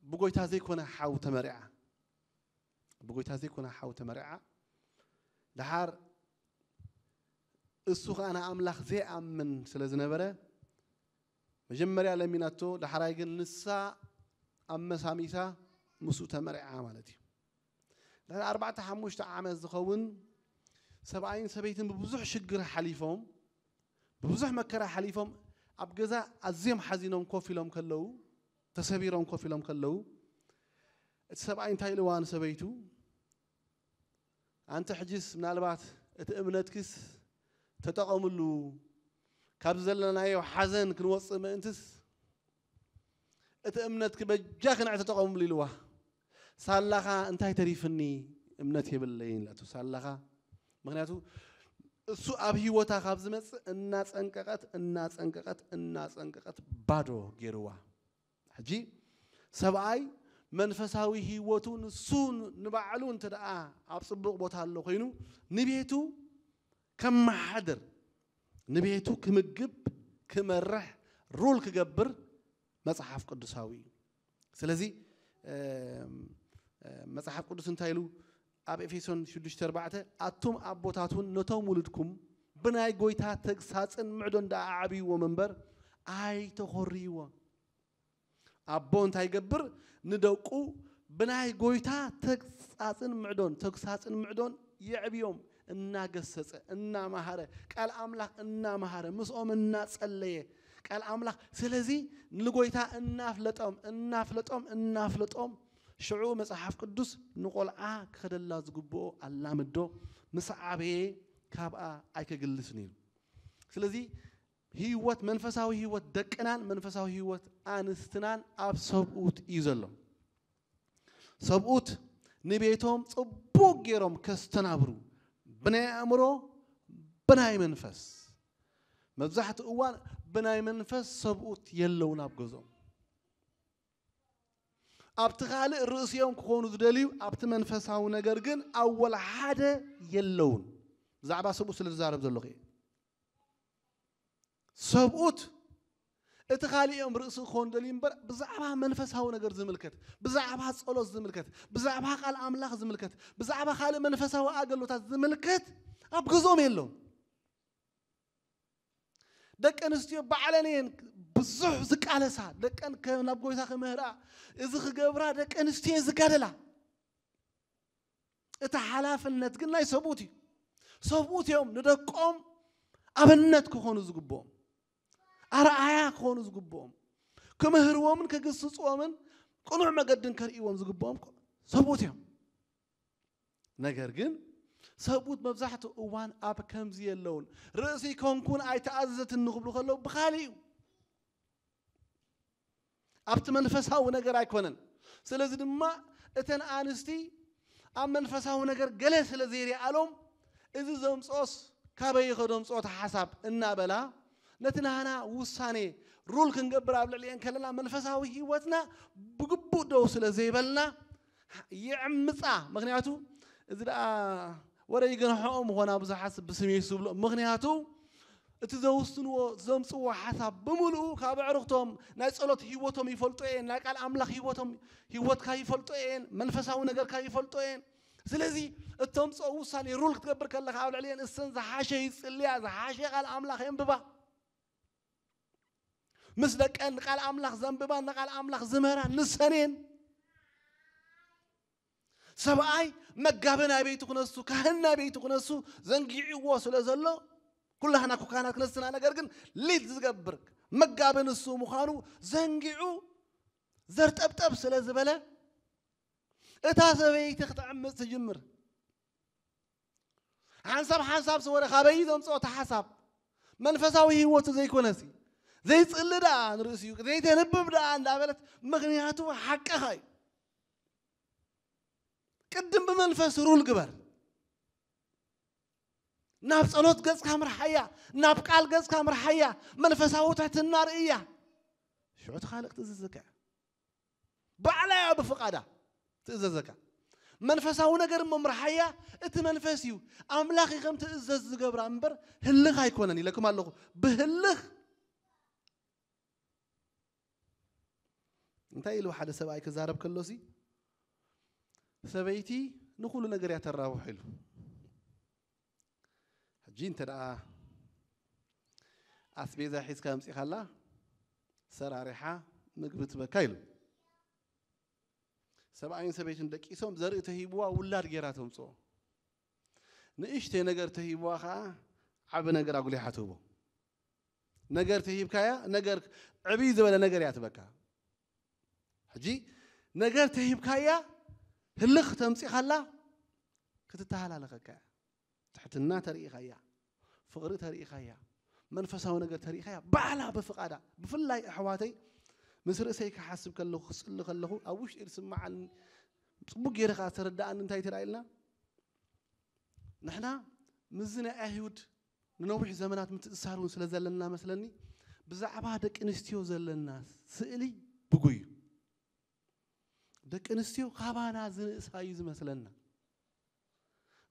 ብጎይታ ዘይኮነ ሓው ተመሪዓ። ብጎይታ ዘይኮነ ሓው ተመሪዓ። ደሓር እሱ ኸኣ ንኣምላኽ ዘይኣምን ስለ ዝነበረ፣ መጀመርያ ለሚናቶ፣ ዳሕራይ ግን ንሳ ኣመሳሚሳ ምስኡ ተመሪዓ ማለት እዩ። ድሕሪ ኣርባዕተ ሓሙሽተ ዓመት ዝኸውን ሰብኣይን ሰበይትን ብብዙሕ ሽግር ሓሊፎም፣ ብብዙሕ መከራ ሓሊፎም፣ ኣብ ገዛ ኣዝዮም ሓዚኖም ኮፍ ኢሎም ከለዉ፣ ተሰቢሮም ኮፍ ኢሎም ከለዉ፣ እቲ ሰብኣይ እንታይ ኢልዋ ንሰበይቱ? ኣንቲ ሕጂስ ምናልባት እቲ እምነትኪስ ተጠቐምሉ፣ ካብዚ ዘለናዮ ሓዘን ክንወጽእ ምእንትስ እቲ እምነትኪ በጃኺ ንዕ ተጠቐምሉ ኢልዋ። ሳላኻ እንታይ ተሪፍኒ፣ እምነት የብለይን ኢላቶ። ሳላኻ፣ ምኽንያቱ እሱ ኣብ ህይወታ ካብ ዝመጽእ እናጸንቀቐት፣ እናጸንቀቐት፣ እናጸንቀቐት ባዶ ገይርዋ። ሕጂ ሰብኣይ መንፈሳዊ ህይወቱ ንሱ ንባዕሉ እንተ ደኣ ኣብ ጽቡቕ ቦታ ኣሎ ኮይኑ፣ ንቤቱ ከመሓድር፣ ንቤቱ ክምግብ፣ ክመርሕ፣ ሩል ክገብር መጽሓፍ ቅዱሳዊ እዩ። ስለዚ፣ እም፣ እም፣ መጽሓፍ ቅዱስ እንታይ ኢሉ ኣብ ኤፌሶን ሽዱሽተ ኣርባዕተ፣ ኣቱም ኣቦታት እውን ነቶም ውሉድኩም ብናይ ጎይታ ተግሳጽን ምዕዶን ደኣ ኣዕብይዎም እምበር ኣይተኾርይዎም። ኣቦ እንታይ ይገብር? ንደቁ ብናይ ጎይታ ተግሳጽን ምዕዶን፣ ተግሳጽን ምዕዶን የዕብዮም፣ እናገሰጸ፣ እናመሃረ፣ ቃል ኣምላኽ እናመሃረ፣ ምስኦም እናጸለየ፣ ቃል ኣምላኽ። ስለዚ ንጎይታ እናፍለጦም፣ እናፍለጦም፣ እናፍለጦም፣ ሽዑ መጽሓፍ ቅዱስ ንቆልዓ ክኸደላ ዝግብኦ ኣላምዶ፣ ምስ ዓበየ ካብኣ ኣይከግልስን እዩ። ስለዚ ህይወት፣ መንፈሳዊ ህይወት ደቅናን መንፈሳዊ ህይወት ኣንስትናን ኣብ ሰብኡት እዩ ዘሎ። ሰብኡት ንቤቶም ጽቡቕ ገይሮም ከስተናብሩ፣ ብናይ ኣእምሮ፣ ብናይ መንፈስ፣ መብዛሕትኡ እዋን ብናይ መንፈስ ሰብኡት የለውን ኣብ ገዝኦም። ኣብቲ ካልእ ርእሲኦም ክኾኑ ዝደልዩ፣ ኣብቲ መንፈሳዊ ነገር ግን ኣብ ወላ ሓደ የለውን። ብዛዕባ ሰብኡት ስለ ዝዛረብ ዘለኹ እየ። ሰብኡት እቲ ካሊኦም ርእሲ ክኾኑ ደልዩ እምበር፣ ብዛዕባ መንፈሳዊ ነገር ዝምልከት፣ ብዛዕባ ጸሎት ዝምልከት፣ ብዛዕባ ቃል ኣምላኽ ዝምልከት፣ ብዛዕባ ካልእ መንፈሳዊ ኣገልግሎታት ዝምልከት ኣብ ገዝኦም የለውን። ደቂ ኣንስትዮ ባዕለን እየን ብዙሕ ዝቃለሳ፣ ደቀን ከ-፣ ናብ ጎይታ ክምህራ፣ እዚ ክገብራ ደቂ ኣንስትዮ እየን ዝጋደላ። እቲ ሓላፍነት ግን ናይ ሰብኡት እዩ። ሰብኡት እዮም ንደቆም ኣብነት ክኾኑ ዝግብኦም፣ ኣርኣያ ክኾኑ ዝግብኦም፣ ክምህርዎምን ክግስጽዎምን ቅኑዕ መገድን ከርእይዎም ዝግብኦም ሰብኡት እዮም። ነገር ግን ሰብኡት መብዛሕትኡ እዋን ኣብ ከምዚ የለውን። ርእሲ ኮንኩን ኣይተኣዘዝትን ንክብሉ ከለዉ ብኻሊ እዩ። ኣብቲ መንፈሳዊ ነገር ኣይኮነን። ስለዚ ድማ እተን ኣንስቲ ኣብ መንፈሳዊ ነገር ገለ ስለ ዘይሪኣሎም፣ እዚ ዘምጽኦስ ካበይ ከ ዘምጽኦ እቲ ሓሳብ እናበላ፣ ነቲ ናህና ውሳኔ ሩል ክንገብር ኣብ ልዕሊኤን ከለና፣ መንፈሳዊ ህይወትና ብግቡእ ደው ስለ ዘይበልና ይዕምጻ። ምኽንያቱ እዚ ደኣ ወረ ይገንሖኦም ምኾና ብዙሓት ብስሜት ዝብሎ። ምኽንያቱ እቲ ዘውስንዎ፣ ዘምጽዎ ሓሳብ ብምልኡ ካብ ኣዕሩኽቶም ናይ ጸሎት ህይወቶም ይፈልጦ እየን፣ ናይ ቃል ኣምላኽ ህይወቶም፣ ህይወትካ ይፈልጦ እየን፣ መንፈሳዊ ነገርካ ይፈልጦ እየን። ስለዚ እቶም ጸው ውሳኔ ሩል ክትገብር ከለኻ ኣብ ልዕሊኤን እሰን ዝሓሸ ይጽልያ፣ ዝሓሸ ቃል ኣምላኽ የንብባ። ምስ ደቀን ንቃል ኣምላኽ ዘንብባ፣ ንቃል ኣምላኽ ዝምህራ ንሰን እየን። ሰብኣይ መጋቢ ናይ ቤቱ ክነሱ፣ ካህን ናይ ቤቱ ክነሱ ዘንጊዕዎ ስለ ዘሎ፣ ኩላህና እኮ ካህናት ክነስና፣ ነገር ግን ሊድ ዝገብር መጋቢ ንሱ ምዃኑ ዘንጊዑ ዘርጠብጠብ ስለ ዝበለ፣ እታ ሰበይቲ ክትዕምጽ ትጅምር። ሓንሳብ ሓንሳብ ስወረ ካበይ ዘምጽኦ እቲ ሓሳብ? መንፈሳዊ ህይወቱ ዘይኮነሲ፣ ዘይጽሊ ደኣ ንርእሲኡ፣ ዘይተንብብ ደኣ እንዳበለት፣ ምኽንያቱ ሓቅኻ እዩ። ቅድም ብመንፈስ ሩል ግበር። ናብ ጸሎት ገጽካ ምርሓያ፣ ናብ ቃል ገጽካ ምርሓያ፣ መንፈሳዊ ትሕትና ርእያ። ሽዑ እቲ ካልእ ክትእዘዘካ እያ። ባዕላ እያ ብፍቓዳ ትእዘዘካ። መንፈሳዊ ነገር እሞ ምርሓያ እቲ መንፈስ እዩ። ኣምላኽ እዩ ከም ትእዘዝ ዝገብራ እምበር ህልኽ ኣይኮነን ኢለኩም ኣለኹ። ብህልኽ እንታይ ኢሉ ሓደ ሰብኣይ ክዛረብ ከሎሲ፣ ሰበይቲ ንኹሉ ነገር እያ ተራብሖ ኢሉ። ሕጂ እንተ ደኣ ኣስቤዛ ሒዝካ ኣምጺኻላ፣ ሰራሪሓ ምግቢ ትበካ ኢሉ። ሰብኣይን ሰበይትን ደቂሶም፣ ዘርኢ ተሂብዋ፣ ውላድ ጌራ ተምጽኦ። ንእሽተይ ነገር ተሂብዋ ኸኣ፣ ዓቢ ነገር ኣጉሊሓ ትህቦ። ነገር ተሂብካያ፣ ነገር ዕብይ ዝበለ ነገር እያ ትበካ። ሕጂ ነገር ተሂብካያ፣ ህልኽ ተምጺኻላ፣ ክትተሃላለኸካ እያ። ትሕትና ተርኢኻያ፣ ፍቕሪ ተርኢኻያ፣ መንፈሳዊ ነገር ተርኢኻያ፣ ባዕላ ብፍቓዳ። ብፍላይ ኣሕዋተይ፣ ምስ ርእሰይ ክሓስብ ከለኹ፣ ክጽሊ ከለኹ፣ ኣብ ውሽጢ ዝስምዓኒ ጽቡቕ ገይረ ከኣ ዝተረድኣኒ እንታይ ተራእየልና? ንሕና ምስዚ ናይ ኣይሁድ ንነዊሕ ዘመናት ምትእስሳር እውን ስለ ዘለና መስለኒ፣ ብዛዕባ ደቂ ኣንስትዮ ዘለና ስእሊ ብጉይ እዩ። ደቂ ኣንስትዮ ካባና ዝንእሳ እዩ ዝመስለና።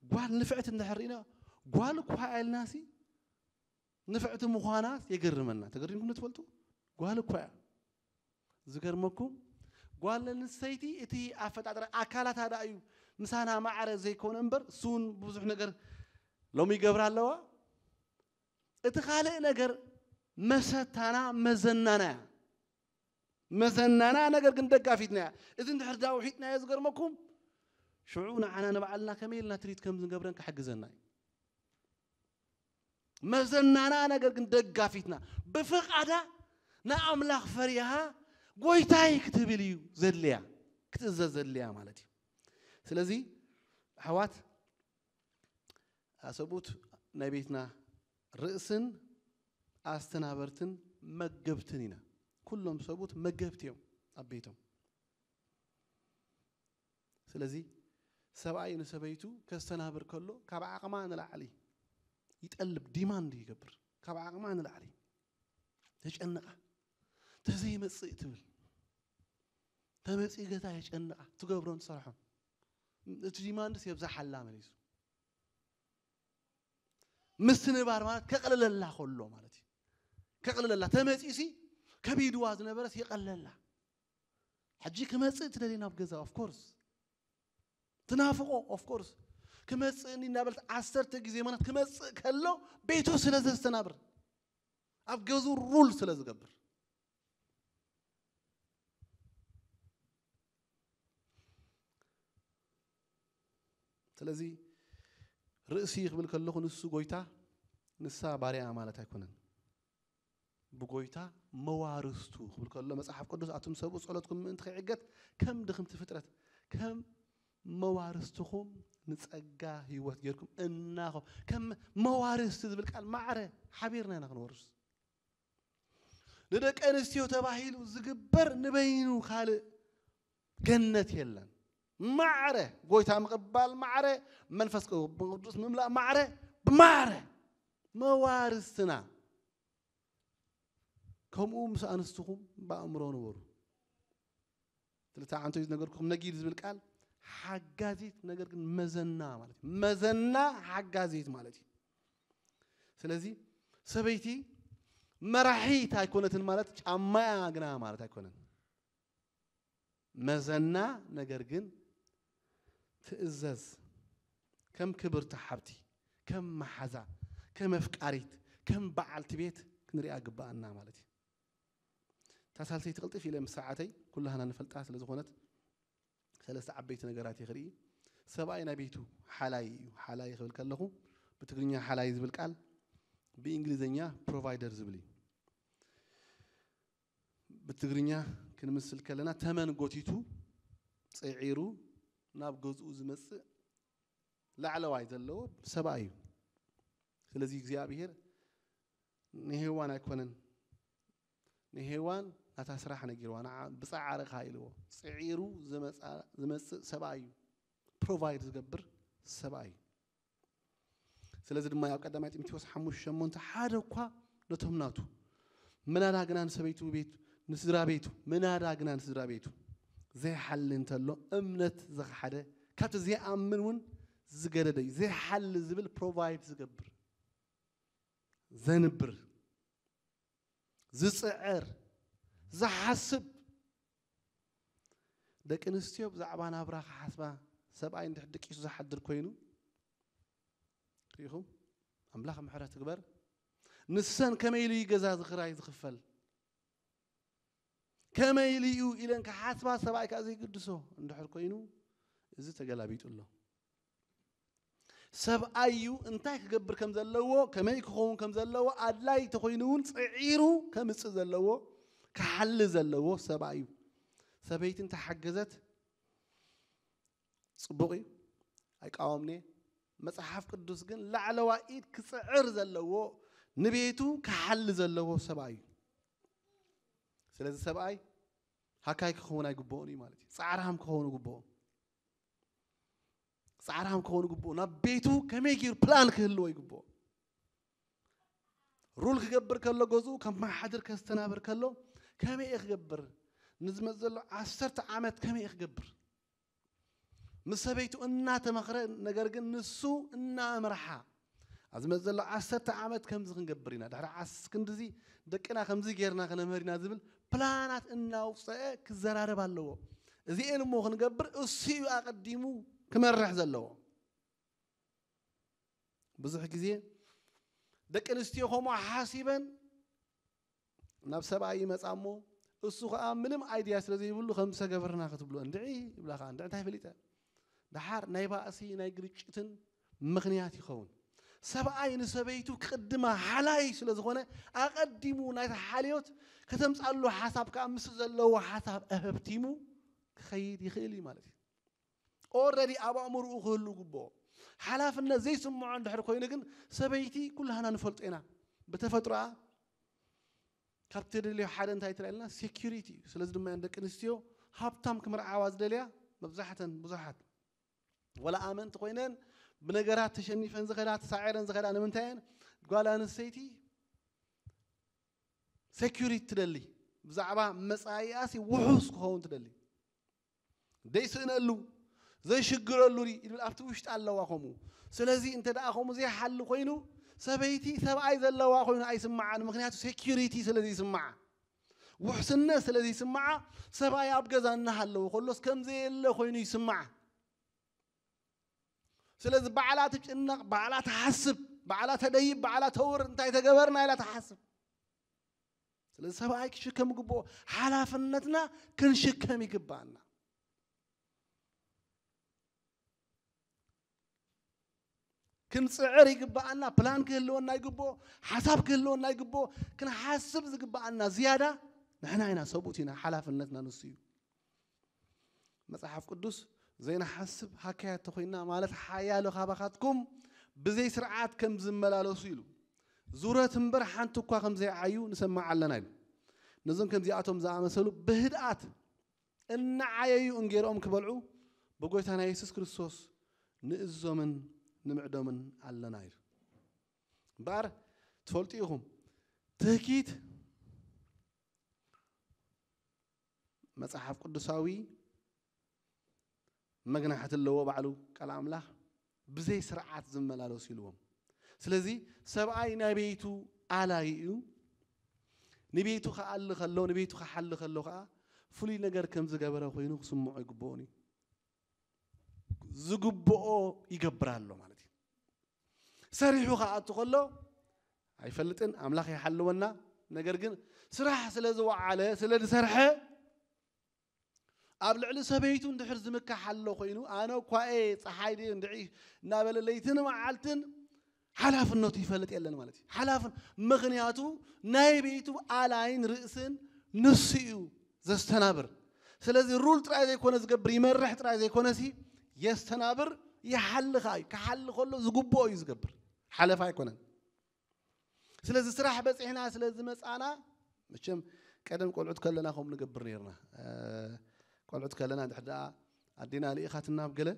ጓል ንፍዕቲ እንድሕር ርኢና፣ ጓል እኳ ኢልናሲ ንፍዕቲ ምዃና የገርመና። ተገሪምኩም ዶ ትፈልጡ? ጓል እኳ እያ። ዝገርመኩም፣ ጓል ኣንስተይቲ እቲ ኣፈጣጥራ ኣካላታ ደኣ እዩ ምሳና ማዕረ ዘይኮነ እምበር፣ እሱ እውን ብዙሕ ነገር ሎሚ ይገብራ ኣለዋ። እቲ ካልእ ነገር መሰታና፣ መዘናና እያ። መዘናና፣ ነገር ግን ደጋፊትና እያ። እዚ እንድሕር ዳውሒጥናዮ፣ ዝገርመኩም፣ ሽዑ ንዓና ንባዕልና ከመይ ኢልና ትሪት ከም ዝገብረን ክሕግዘና እዩ። መዘናና፣ ነገር ግን ደጋፊትና፣ ብፍቓዳ ንኣምላኽ ፈሪሃ፣ ጎይታይ ክትብል እዩ ዘድልያ፣ ክትእዘዝ ዘድልያ ማለት እዩ። ስለዚ ኣሕዋት፣ ኣሰብኡት ናይ ቤትና ርእስን ኣስተናበርትን መገብትን ኢና። ኩሎም ሰብኡት መገብቲ እዮም ኣብ ቤቶም። ስለዚ ሰብኣይ ንሰበይቱ ከስተናብር ከሎ፣ ካብ ዓቕማ ንላዕሊ ይጠልብ፣ ዲማንድ ይገብር። ካብ ዓቕማ ንላዕሊ የጨንቓ። "ተዘይመጽእ" ትብል። ተመጺኡ ገዛ የጨንቓ፣ ትገብሮን ትሰርሖን። እቲ ዲማንድስ የብዛሓላ መሊሱ። ምስትንባር ማለት ከቕልለላ ከሎ ማለት እዩ። ከቕልለላ፣ ተመጺኡሲ ከቢድዋ ዝነበረስ የቐለላ። ሕጂ ክመጽእ ትደሊ ናብ ገዛ፣ ኦፍ ኮርስ። ትናፍቆ፣ ኦፍ ኮርስ። ክመጽእኒ እናበለት ዓሰርተ ግዜ ማለት ክመጽእ ከሎ ቤቱ ስለ ዘስተናብር፣ ኣብ ገዝኡ ሩል ስለ ዝገብር። ስለዚ ርእሲ ክብል ከለኹ ንሱ ጎይታ፣ ንሳ ባርያ ማለት ኣይኮነን። ብጎይታ መዋርስቱ ክብል ከሎ መጽሓፍ ቅዱስ፣ "ኣቱም ሰብኡ ጸሎትኩም ምእንቲ ከይዕገት ከም ድኽምቲ ፍጥረት፣ ከም መዋርስትኹም ንጸጋ ህይወት ጌርኩም እናኸ-" ከም መዋርስቲ ዝብል ቃል ማዕረ ሓቢርና ኢና ክንወርስ። ንደቂ ኣንስትዮ ተባሂሉ ዝግበር ንበይኑ ካልእ ገነት የለን። ማዕረ ጎይታ ምቕባል፣ ማዕረ መንፈስ ቅዱስ ምምላእ፣ ማዕረ ብማዕረ መዋርስትና። ከምኡ ምስ ኣንስትኹም ብኣእምሮ ንበሩ። ክልተ ዓንቶ እዩ ዝነገርኩም። ነጊድ ዝብል ቃል ሓጋዚት፣ ነገር ግን መዘና ማለት እዩ። መዘና ሓጋዚት ማለት እዩ። ስለዚ ሰበይቲ መራሒት ኣይኮነትን ማለት ጫማያ ግና ማለት ኣይኮነን። መዘና፣ ነገር ግን ትእዘዝ። ከም ክብርቲ ሓብቲ፣ ከም መሓዛ፣ ከም ኣፍቃሪት፣ ከም በዓልቲ ቤት ክንሪኣ ግባኣና ማለት እዩ። እታ ሳልሰይቲ ቅልጥፍ ኢለ ምስ ሰዓተይ፣ ኩላህና ንፈልጣ ስለ ዝኾነት፣ ሰለስተ ዓበይቲ ነገራት እየ ክርኢ። ሰብኣይ ናይ ቤቱ ሓላይ እዩ። ሓላይ ክብል ከለኹ፣ ብትግርኛ ሓላይ ዝብል ቃል ብእንግሊዝኛ ፕሮቫይደር ዝብል እዩ። ብትግርኛ ክንምስል ከለና፣ ተመን ጎቲቱ፣ ጽዒሩ፣ ናብ ገዝኡ ዝመጽእ ላዕለዋይ ዘለዎ ሰብኣይ እዩ። ስለዚ እግዚኣብሔር ንሄዋን ኣይኮነን፣ ንሄዋን ናታ ስራሕ ነጊርዋ፣ ንዓ ብጻዕርኻ ኢልዎ። ጽዒሩ ዝመጻ-፣ ዝመጽእ ሰብኣይ እዩ። ፕሮቫይድ ዝገብር ሰብኣይ እዩ። ስለዚ ድማ ኣብ ቀዳማይ ጢሞቴዎስ ሓሙሽተ ሸሞንተ ሓደ እኳ ነቶም ናቱ ምናዳ ግና ንሰበይቱ ቤቱ ንስድራ ቤቱ ምናዳ ግና ንስድራ ቤቱ ዘይሓሊ እንተሎ እምነት ዝኸሓደ ካብቲ ዘይኣምን እውን ዝገደደ እዩ። ዘይሓሊ ዝብል ፕሮቫይድ ዝገብር ዘንብር ዝፅዕር ዝሓስብ ደቂ ኣንስትዮ ብዛዕባ ናብራ ክሓስባ ሰብኣይ እንድሕር ድቂሱ ዝሓድር ኮይኑ ርኢኹም ኣምላኽ ምሕረት ትግበር ንሰን ከመይ ኢሉ እዩ ገዛ ዝኽራይ ዝኽፈል ከመይ ኢሉ እዩ ኢለን ክሓስባ ሰብኣይ ከዓ ዘይግድሶ እንድሕር ኮይኑ እዚ ተገላቢጡ ኣሎ ሰብኣይ እዩ እንታይ ክገብር ከም ዘለዎ ከመይ ክኸውን ከም ዘለዎ ኣድላይ ተኮይኑ እውን ፅዒሩ ከምፅእ ዘለዎ ክሓሊ ዘለዎ ሰብኣይ እዩ ሰበይቲ እንተሓገዘት ፅቡቕ እዩ ኣይቃወምኒ መፅሓፍ ቅዱስ ግን ላዕለዋ ኢድ ክፅዕር ዘለዎ ንቤቱ ክሓሊ ዘለዎ ሰብኣይ እዩ ስለዚ ሰብኣይ ሃካይ ክኸውን ኣይግብኦን እዩ ማለት እዩ ፃዕራም ክኸውን ግብኦ ፃዕራም ክኸውን ግብኦ ናብ ቤቱ ከመይ ገይሩ ፕላን ክህልዎ ይግብኦ ሩል ክገብር ከሎ ገዝኡ ከም ማሓድር ከስተናብር ከሎ ከመይ እየ ክገብር ንዝመፅ ዘሎ ዓሰርተ ዓመት ከመይ እየ ክገብር ምስ ሰበይቱ እናተመኽረ ነገር ግን ንሱ እናመርሓ ኣብዚ መፅ ዘሎ ዓሰርተ ዓመት ከምዚ ክንገብር ኢና ድሕሪ ዓስ ክንድዚ ደቅና ከምዚ ጌርና ክነምህር ኢና ዝብል ፕላናት እናውፀአ ክዘራረብ ኣለዎ እዚኤን እሞ ክንገብር እሱ እዩ ኣቐዲሙ ክመርሕ ዘለዎ ብዙሕ ግዜ ደቂ ኣንስትዮ ከምኡ ሓሲበን ናብ ሰብኣይ ይመፃ እሞ እሱ ከዓ ምንም ኣይድያ ስለ ዘይብሉ ከም ዝተገበርና ክትብሎ እንድዒ ይብላ ከዓ እንድዒ እንታይ ፈሊጠ ደሓር ናይ ባእሲ ናይ ግርጭትን ምኽንያት ይኸውን ሰብኣይ ንሰበይቱ ክቅድማ ሓላይ ስለ ዝኾነ ኣቐዲሙ ናይቲ ሓልዮት ከተምፃሉ ሓሳብ ከዓ ምስ ዘለዎ ሓሳብ ኣህብቲሙ ክኸይድ ይኽእል እዩ ማለት እዩ ኦረዲ ኣብ ኣእምርኡ ክህሉ ግብኦ ሓላፍነት ዘይስምዖ እንድሕር ኮይኑ ግን ሰበይቲ ኩላህና ንፈልጦ ኢና ብተፈጥሮኣ ካብ ትደልዮ ሓደ እንታይ ትረልና ሴኪሪቲ እዩ ስለዚ ድማ ደቂ ኣንስትዮ ሃብታም ክምርዓዋ ዝደልያ መብዛሕተን ብዙሓት ወላ ኣመንቲ ኮይነን ብነገራት ተሸኒፈን ዝኸዳ ተሳዒረን ዝኸዳ ንምንታይ እየን ጓል ኣንስተይቲ ሴኪሪቲ ትደሊ ብዛዕባ መፃኢኣሲ ውሑስ ክኸውን ትደሊ ዘይስእነሉ ዘይሽግረሉ ይብል ኣብቲ ውሽጢ ኣለዋ ከምኡ ስለዚ እንተ ደኣ ከምኡ ዘይሓሊ ኮይኑ ሰበይቲ ሰብኣይ ዘለዋ ኮይኑ ኣይስምዓን ምክንያቱ ሴኪሪቲ ስለ ዘይስምዓ ውሕስነት ስለ ዘይስምዓ ሰብኣይ ኣብ ገዛ እናሃለወ ከሎስ ከም ዘየለ ኮይኑ ይስምዓ ስለዚ ባዕላ ትጭነቕ ባዕላ ትሓስብ ባዕላ ተደይብ ባዕላ ተውር እንታይ ተገበርና ኢላ ትሓስብ ስለዚ ሰብኣይ ክሽከም ይግብኦ ሓላፍነትና ክንሽከም ይግባኣና ክንፅዕር ይግባኣና ፕላን ክህልወና ይግብኦ ሓሳብ ክህልወና ይግብኦ ክንሓስብ ዝግባኣና ዝያዳ ንሕና ኢና ሰብኡት ኢና ሓላፍነትና ንሱ እዩ መፅሓፍ ቅዱስ ዘይንሓስብ ሃካያት ተኮይና ማለት ሓያሎ ካባኻትኩም ብዘይ ስርዓት ከም ዝመላለሱ ኢሉ ዙረት እምበር ሓንቲ እኳ ከም ዘይዓዩ ንሰማዕ ኣለና ኢሉ ነዞም ከምዚኣቶም ዝኣመሰሉ ብህድኣት እናዓየዩ እንጌርኦም ክበልዑ ብጎይታና የሱስ ክርስቶስ ንእዞምን ንምዕዶምን ኣለና ኢሉ እምበኣር ትፈልጡ ኢኹም ትህኪት መፅሓፍ ቅዱሳዊ መግናሕቲ ኣለዎ ባዕሉ ቃል ኣምላኽ ብዘይ ስርዓት ዝመላለሱ ኢልዎም ስለዚ ሰብኣይ ናይ ቤቱ ኣላይ እዩ ንቤቱ ክኣሊ ከሎ ንቤቱ ክሓሊ ከሎ ከዓ ፍሉይ ነገር ከም ዝገበረ ኮይኑ ክስምዖ ይግብኦን እዩ ዝግብኦ ይገብር ኣሎ ማለት እዩ ሰሪሑ ክኣቱ ከሎ ኣይፈልጥን ኣምላኽ ይሓልወና ነገር ግን ስራሕ ስለ ዝወዓለ ስለ ዝሰርሐ ኣብ ልዕሊ ሰበይቱ እንድሕር ዝምካሕ ኣሎ ኮይኑ ኣነ እኳ እየ ፀሓይ ድየ እንድዒ እናበለ ለይትን መዓልትን ሓላፍነቱ ይፈልጥ የለን ማለት እዩ ሓላፍን ምክንያቱ ናይ ቤቱ ኣላይን ርእስን ንሱ እዩ ዘስተናብር ስለዚ ሩል ጥራይ ዘይኮነ ዝገብር ይመርሕ ጥራይ ዘይኮነሲ የስተናብር ይሓሊ ከዓ እዩ ክሓሊ ከሎ ዝግብኦ እዩ ዝገብር ሓለፋ ኣይኮነን ስለዚ ስራሕ በፂሕና ስለ ዝመፃና መቸም ቀደም ቆልዑት ከለና ከም ንገብር ነርና ቆልዑት ከለና እንድሕር ደኣ ኣዴና ልኢኻትና ኣብ ገለ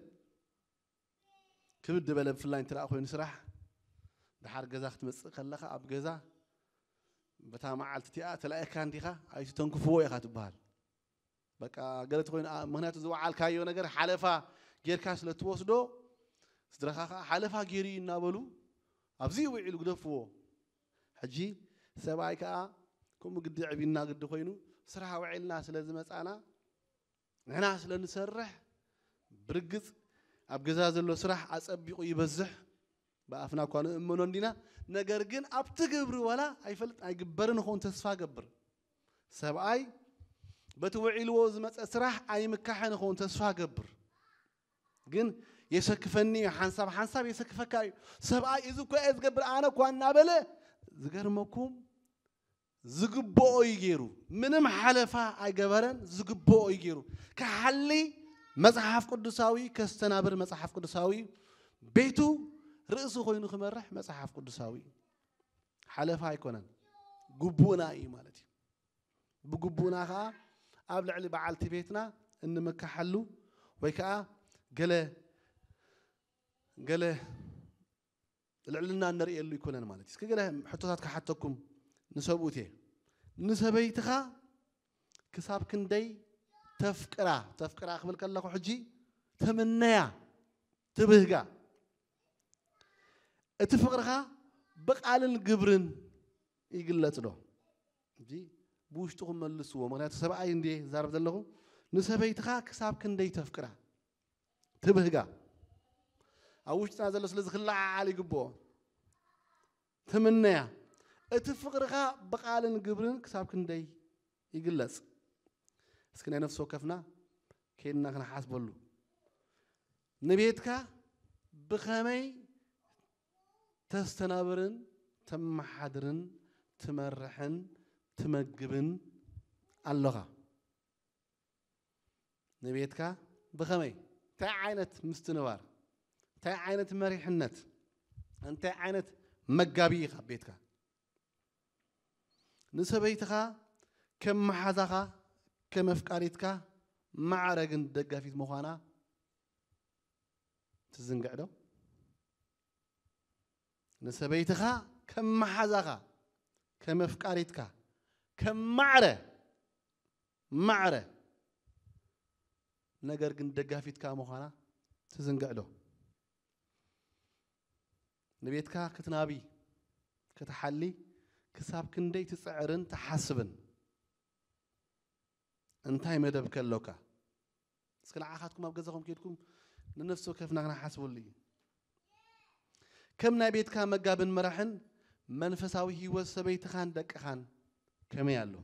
ክብድ በለ ብፍላይ እንትረኣ ኮይኑ ስራሕ ድሓር ገዛ ክትመጽእ ከለኻ ኣብ ገዛ በታ መዓልቲ እቲኣ ተላኢኻ እንዲኻ ኣይትተንክፍዎ ኢኻ ትበሃል። በቃ ገለ ተኾይኑ፣ ኣ፣ ምኽንያቱ ዝወዓልካዮ ነገር ሓለፋ ጌርካ ስለ ትወስዶ፣ ስድራኻ ከኣ ሓለፋ ገይሩ እዩ እናበሉ ኣብዚ ውዒሉ ግደፍዎ። ሕጂ ሰብኣይ ከኣ ከምኡ ግዲ ዕቢና ግዲ ኮይኑ፣ ስራሕ ውዒልና ስለ ዝመጻና፣ ንሕና ስለ ንሰርሕ፣ ብርግጽ ኣብ ገዛ ዘሎ ስራሕ ኣጸቢቑ ይበዝሕ። ብኣፍና እኳ ንእመኖ እንዲና፣ ነገር ግን ኣብቲ ግብሪ ዋላ ኣይፈልጥ ኣይግበርን ኸውን ተስፋ ገብር። ሰብኣይ በቲ ውዒልዎ ዝመጸ ስራሕ ኣይምካሕን ኸውን ተስፋ ገብር። ግን የሰክፈኒ እዩ፣ ሓንሳብ ሓንሳብ የሰክፈካ እዩ። ሰብኣይ እዚ እኮ እየ ዝገብር ኣነ እኳ እናበለ፣ ዝገርመኩም ዝግብኦ እዩ ገይሩ። ምንም ሓለፋ ኣይገበረን፣ ዝግብኦ እዩ ገይሩ። ክሓሊ መጽሓፍ ቅዱሳዊ፣ ከስተናብር መጽሓፍ ቅዱሳዊ፣ ቤቱ ርእሲ ኮይኑ ክመርሕ መጽሓፍ ቅዱሳዊ። ሓለፋ ኣይኮነን፣ ግቡእና እዩ ማለት እዩ። ብግቡእና ከኣ ኣብ ልዕሊ በዓልቲ ቤትና እንምካሓሉ ወይ ከኣ ገለ ገለ ልዕልና እንርእየሉ ኣይኮነን ማለት እዩ። እስኪ ገለ ሕቶታት ክሓተኩም ንሰብኡት እየ። ንሰበይትኻ ክሳብ ክንደይ ተፍቅራ፣ ተፍቅራ ክብል ከለኹ ሕጂ ትምነያ፣ ትብህጋ። እቲ ፍቕርኻ ብቓልን ግብርን ይግለጽ ዶ? እዚ ብውሽጥኹም መልስዎ። ምኽንያቱ ሰብኣይ እንድየ ዝዛረብ ዘለኹ። ንሰበይትኻ ክሳብ ክንደይ ተፍቅራ፣ ትብህጋ? ኣብ ውሽጥና ዘሎ ስለ ዝኽለዓዓል ይግብኦ። ትምነያ። እቲ ፍቕርኻ ብቓልን ግብርን ክሳብ ክንደይ ይግለጽ? እስኪ ናይ ነፍሲ ወከፍና ከይድና ክንሓስበሉ። ንቤትካ ብኸመይ ተስተናብርን ተመሓድርን ትመርሕን ትመግብን ኣለኻ? ንቤትካ ብኸመይ? እንታይ ዓይነት ምስትንባር? እንታይ ዓይነት መሪሕነት? እንታይ ዓይነት መጋቢ ኢኻ ኣብ ቤትካ? ንሰበይትኻ ከም መሓዛኻ፣ ከም ኣፍቃሪትካ ማዕረ ግን ደጋፊት ምዃና ትዝንግዕ ዶ? ንሰበይትኻ ከም መሓዛኻ፣ ከም ኣፍቃሪትካ፣ ከም ማዕረ፣ ማዕረ፣ ነገር ግን ደጋፊትካ ምዃና ትዝንግዕ ዶ? ንቤትካ ክትናቢ፣ ክትሓሊ ክሳብ ክንደይ ትጽዕርን ትሓስብን? እንታይ መደብ ከሎካ? እስኪ ንዓኻትኩም ኣብ ገዛኹም ኬድኩም ንነፍሲ ወከፍና ክንሓስበሉ እዩ። ከም ናይ ቤትካ መጋብን መራሕን መንፈሳዊ ህይወት ሰበይትኻን ደቅኻን ከመይ ኣሎ?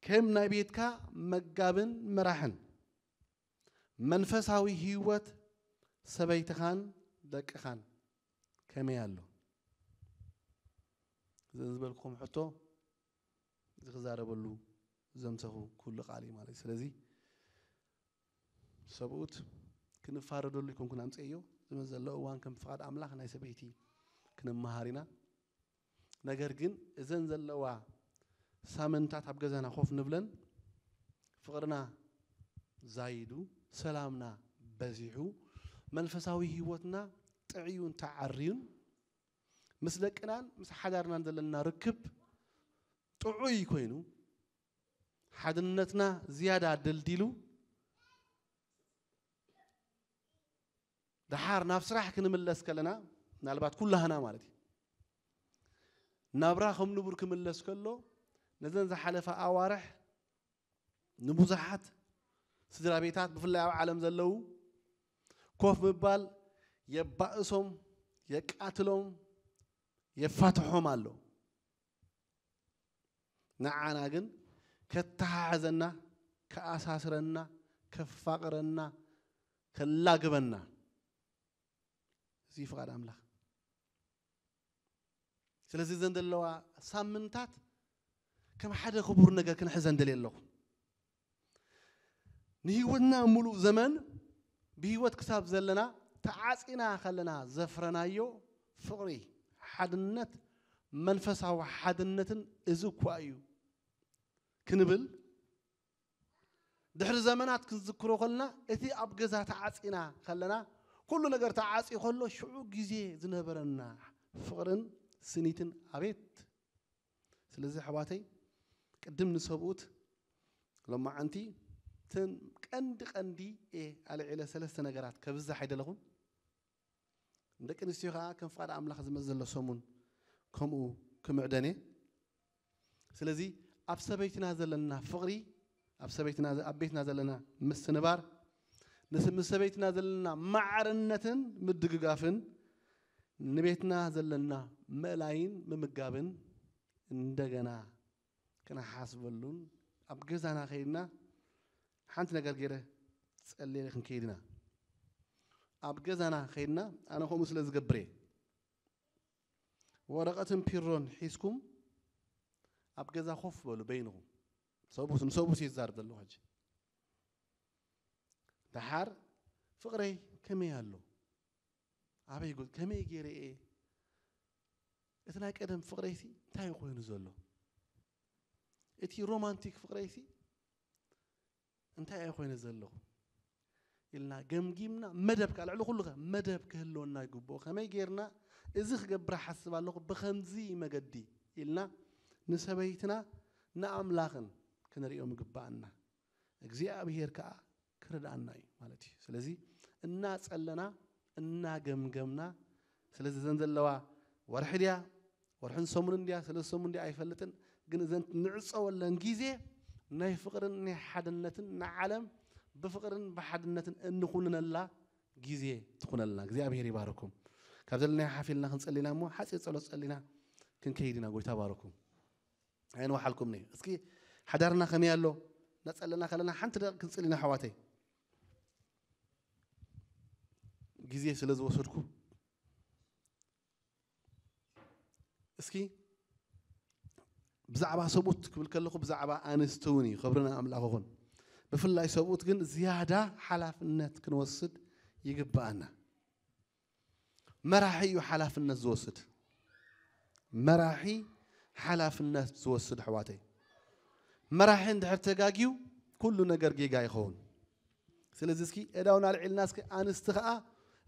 ከም ናይ ቤትካ መጋብን መራሕን መንፈሳዊ ህይወት ሰበይትኻን ደቅኻን ከመይ ኣሎ? እዚ ዝበልኩኹም ሕቶ እዚ ክዛረበሉ ዘምሰኹ ኩሉ ቃል እዩ ማለት እዩ። ስለዚ ሰብኡት ክንፋረደሉ ይኮንኩን ኣምፅኤዮ። እዚ ዘሎ እዋን ከም ፍቓድ ኣምላኽ ናይ ሰበይቲ ክንመሃር ኢና። ነገር ግን እዘን ዘለዋ ሳምንታት ኣብ ገዛና ኮፍ ንብለን ፍቕርና ዛይዱ፣ ሰላምና በዚሑ፣ መንፈሳዊ ህይወትና ጥዕዩን ተዓርዩን፣ ምስ ደቅናን ምስ ሓዳርናን ዘለና ርክብ ጥዑይ ኮይኑ፣ ሓድነትና ዝያዳ ደልዲሉ፣ ደሓር ናብ ስራሕ ክንምለስ ከለና፣ ምናልባት ኩላህና ማለት እዩ፣ ናብራ ከም ንቡር ክምለስ ከሎ፣ ነዘን ዝሓለፋ ኣዋርሕ ንብዙሓት ስድራ ቤታት፣ ብፍላይ ኣብ ዓለም ዘለዉ፣ ኮፍ ምባል የባእሶም፣ የቃትሎም፣ የፋትሖም ኣሎ። ንዓና ግን ከተሓሕዘና፣ ከኣሳስረና፣ ከፋቕረና፣ ከላግበና፣ እዚ ፍቓድ ኣምላኽ። ስለዚ እዘን ዘለዋ ሳምንታት ከም ሓደ ክቡር ነገር ክንሕዘን ደልየ ኣለኹ። ንህይወትና ሙሉእ ዘመን ብህይወት ክሳብ ዘለና ተዓጺና ከለና ዘፍረናዮ ፍቕሪ፣ ሓድነት፣ መንፈሳዊ ሓድነትን እዚ እኳ እዩ ክንብል ድሕሪ ዘመናት ክንዝክሮ ከለና፣ እቲ ኣብ ገዛ ተዓጺና ከለና ኩሉ ነገር ተዓፅዩ ከሎ ሽዑ ግዜ ዝነበረና ፍቕርን ስኒትን ኣቤት። ስለዚ ኣሕዋተይ ቅድም ንሰብኡት ሎማዓንቲ እተን ቀንዲ ቀንዲ እየ ኣልዒለ ሰለስተ ነገራት ከብዛሕ ኣይደለኹን። ንደቂ ኣንስትዮ ከዓ ከም ፍቓድ ኣምላኽ ዝመፅ ዘሎ ሰሙን ከምኡ ክምዕደን እየ። ስለዚ ኣብ ሰበይትና ዘለና ፍቕሪ፣ ኣብ ሰበይትና ኣብ ቤትና ዘለና ምስትንባር፣ ምስ ምስ ሰበይትና ዘለና ማዕርነትን ምድግጋፍን ንቤትና ዘለና ምእላይን ምምጋብን እንደገና ክንሓስበሉን ኣብ ገዛና ከይድና ሓንቲ ነገር ገይረ ጸልየ ክንከይድ ኢና። ኣብ ገዛና ከይድና ኣነ ከምኡ ስለ ዝገብር እየ። ወረቐትን ፒሮን ሒዝኩም ኣብ ገዛ ኮፍ በሉ በይንኹም። ሰብኡስ ንሰብኡስ ይዛረብ ዘለኹ ሕጂ። ደሓር ፍቕረይ ከመይ ኣሎ? ኣበይ ጎ ከመይ ገይረ እየ? እቲ ናይ ቀደም ፍቕረይሲ እንታይ እዩ ኮይኑ ዘሎ? እቲ ሮማንቲክ ፍቕረይሲ እንታይ እዩ ኮይነ ዘለኹ? ኢልና ገምጊምና መደብ ከኣ ልዕሊ ኩሉ ከ መደብ ክህልወና ይግብኦ። ከመይ ጌርና እዚ ክገብር ሓስብ ኣለኹ ብኸምዚ መገዲ ኢልና ንሰበይትና ንኣምላኽን ክንሪኦም ይግባኣና። እግዚኣብሔር ከኣ ክረድኣና እዩ ማለት እዩ። ስለዚ እናጸለና እናገምገምና ስለዚ ዘን ዘለዋ ወርሒ ድያ ወርሕን ሰሙንን ድያ ሰለስተ ሰሙን ድያ ኣይፈልጥን ግን እዘን ንዕጸወለን ግዜ ናይ ፍቕርን ናይ ሓድነትን ንዓለም ብፍቕርን ብሓድነትን እንኹንነላ ግዜ ትኹነልና እግዚኣብሔር ይባርኩም። ካብ ዘለና ሓፊልና ክንጸሊና እሞ ሓጺር ጸሎት ጸሊና ክንከይድ ኢና። ጎይታ ባርኩም። ኣይንወሓልኩም ነይ እስኪ ሓዳርና ከመይ ኣሎ? እናጸለና ከለና ሓንቲ ደቂ ክንጽል ኢና ኣሕዋተይ። ግዜ ስለ ዝወሰድኩ እስኪ ብዛዕባ ሰብኡት ክብል ከለኹ ብዛዕባ ኣንስቲ እውን እዩ። ክብሪ ንኣምላኽ ይኹን። ብፍላይ ሰብኡት ግን ዝያዳ ሓላፍነት ክንወስድ ይግብኣና። መራሒ እዩ ሓላፍነት ዝወስድ። መራሒ ሓላፍነት ዝወስድ ኣሕዋተይ። መራሒ እንድሕር ተጋግዩ ኩሉ ነገር ጌጋ ይኸውን። ስለዚ እስኪ እዳውና ኣልዒልና እስኪ ኣንስቲ ከዓ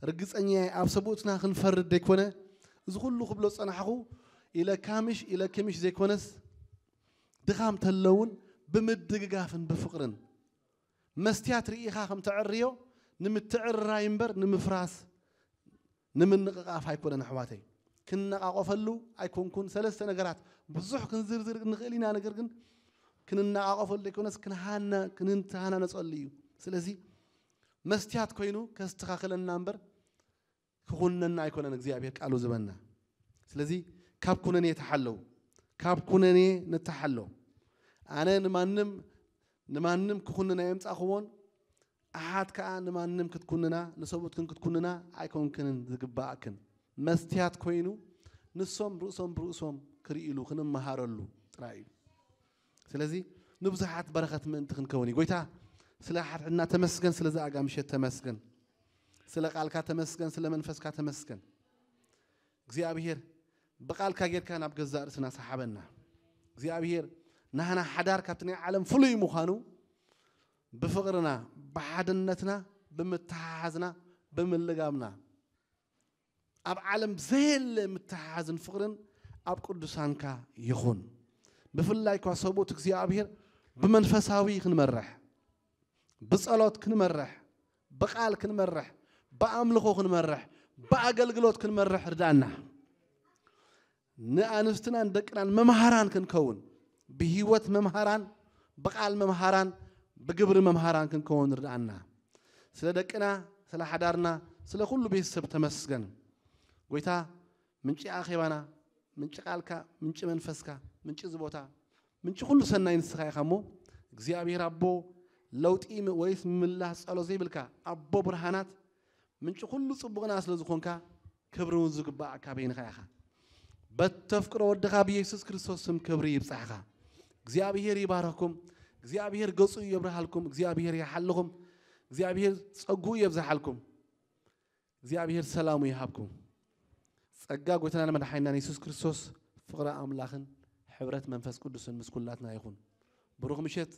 ርግፀኛ እየ ኣብ ሰብኡትና ክንፈርድ ዘይኮነ እዚ ኩሉ ክብሎ ዝፀናሕኹ ኢለ ካምሽ ኢለ ክምሽ ዘይኮነስ ድኻም ተለውን ብምድግጋፍን ብፍቕርን መስትያት ርኢኻ ከም ተዕርዮ ንምትዕርራይ እምበር ንምፍራስ ንምንቕቓፍ ኣይኮነን ኣሕዋተይ። ክንነቓቐፈሉ ኣይኮንኩን ሰለስተ ነገራት ብዙሕ ክንዝርዝር ንኽእል ኢና ነገር ግን ክንነቓቐፈሉ ዘይኮነስ ክንሃና ክንተሃናነፀሉ እዩ። ስለዚ መስትያት ኮይኑ ከስተኻኽለና እምበር ክኹንነና ኣይኮነን እግዚኣብሔር ቃሉ ዝበና። ስለዚ ካብ ኩነኔ ተሓለው፣ ካብ ኩነኔ ንተሓለው። ኣነ ንማንም ንማንም ክኹንን ኣየምጻእኽዎን ኣሓት ከኣ ንማንም ክትኩንና ንሰብኡትክን ክትኩንና ኣይኮንክንን ዝግባኣክን። መስትያት ኮይኑ ንሶም ርእሶም ብርእሶም ክርእሉ ክንመሃረሉ ጥራይ እዩ። ስለዚ ንብዙሓት በረኸት ምእንቲ ክንከውን እዩ። ጎይታ ስለ ሓድሕድና ተመስገን፣ ስለዚ ኣጋ ምሸት ተመስገን፣ ስለ ቃልካ ተመስገን፣ ስለ መንፈስካ ተመስገን። እግዚኣብሔር ብቃልካ ጌርካ ናብ ገዛእ ርእስና ሰሓበና። እግዚኣብሔር ናህና ሓዳር ካብቲ ናይ ዓለም ፍሉይ ምዃኑ ብፍቕርና ብሓድነትና ብምትሓሓዝና ብምልጋብና ኣብ ዓለም ዘየለ ምትሓሓዝን ፍቕርን ኣብ ቅዱሳንካ ይኹን። ብፍላይ እኳ ሰብኡት እግዚኣብሔር ብመንፈሳዊ ክንመርሕ ብጸሎት ክንመርሕ ብቓል ክንመርሕ ብኣምልኾ ክንመርሕ ብኣገልግሎት ክንመርሕ ርዳእና። ንኣንስትናን ደቅናን መምሃራን ክንከውን ብህይወት መምሃራን ብቓል መምሃራን ብግብሪ መምሃራን ክንከውን ርዳእና። ስለ ደቅና ስለ ሓዳርና ስለ ኩሉ ቤተሰብ ተመስገን። ጎይታ ምንጪ ኣኼባና ምንጪ ቃልካ ምንጪ መንፈስካ ምንጪ እዚ ቦታ ምንጪ ኩሉ ሰናይ ንስኻ ኢኻ እሞ እግዚኣብሔር ኣቦ ለውጢ ወይስ ምምላስ ጸሎ ዘይብልካ ኣቦ ብርሃናት ምንጪ ኩሉ ጽቡቕና ስለ ዝኾንካ ክብሪ እውን ዝግባኣካ በይንኻ ኢኻ። በተፍቅሮ ወድኻ ብየሱስ ክርስቶስ ስም ክብሪ ይብጻሕኻ። እግዚኣብሔር ይባረኩም። እግዚኣብሔር ገጹ የብርሃልኩም። እግዚኣብሔር ይሓልኹም። እግዚኣብሔር ጸጉኡ የብዝሓልኩም። እግዚኣብሔር ሰላሙ ይሃብኩም። ጸጋ ጎይታናን መድሓኒናን የሱስ ክርስቶስ ፍቕሪ ኣምላኽን ሕብረት መንፈስ ቅዱስን ምስ ኩላትና ይኹን። ብሩኽ ምሸት።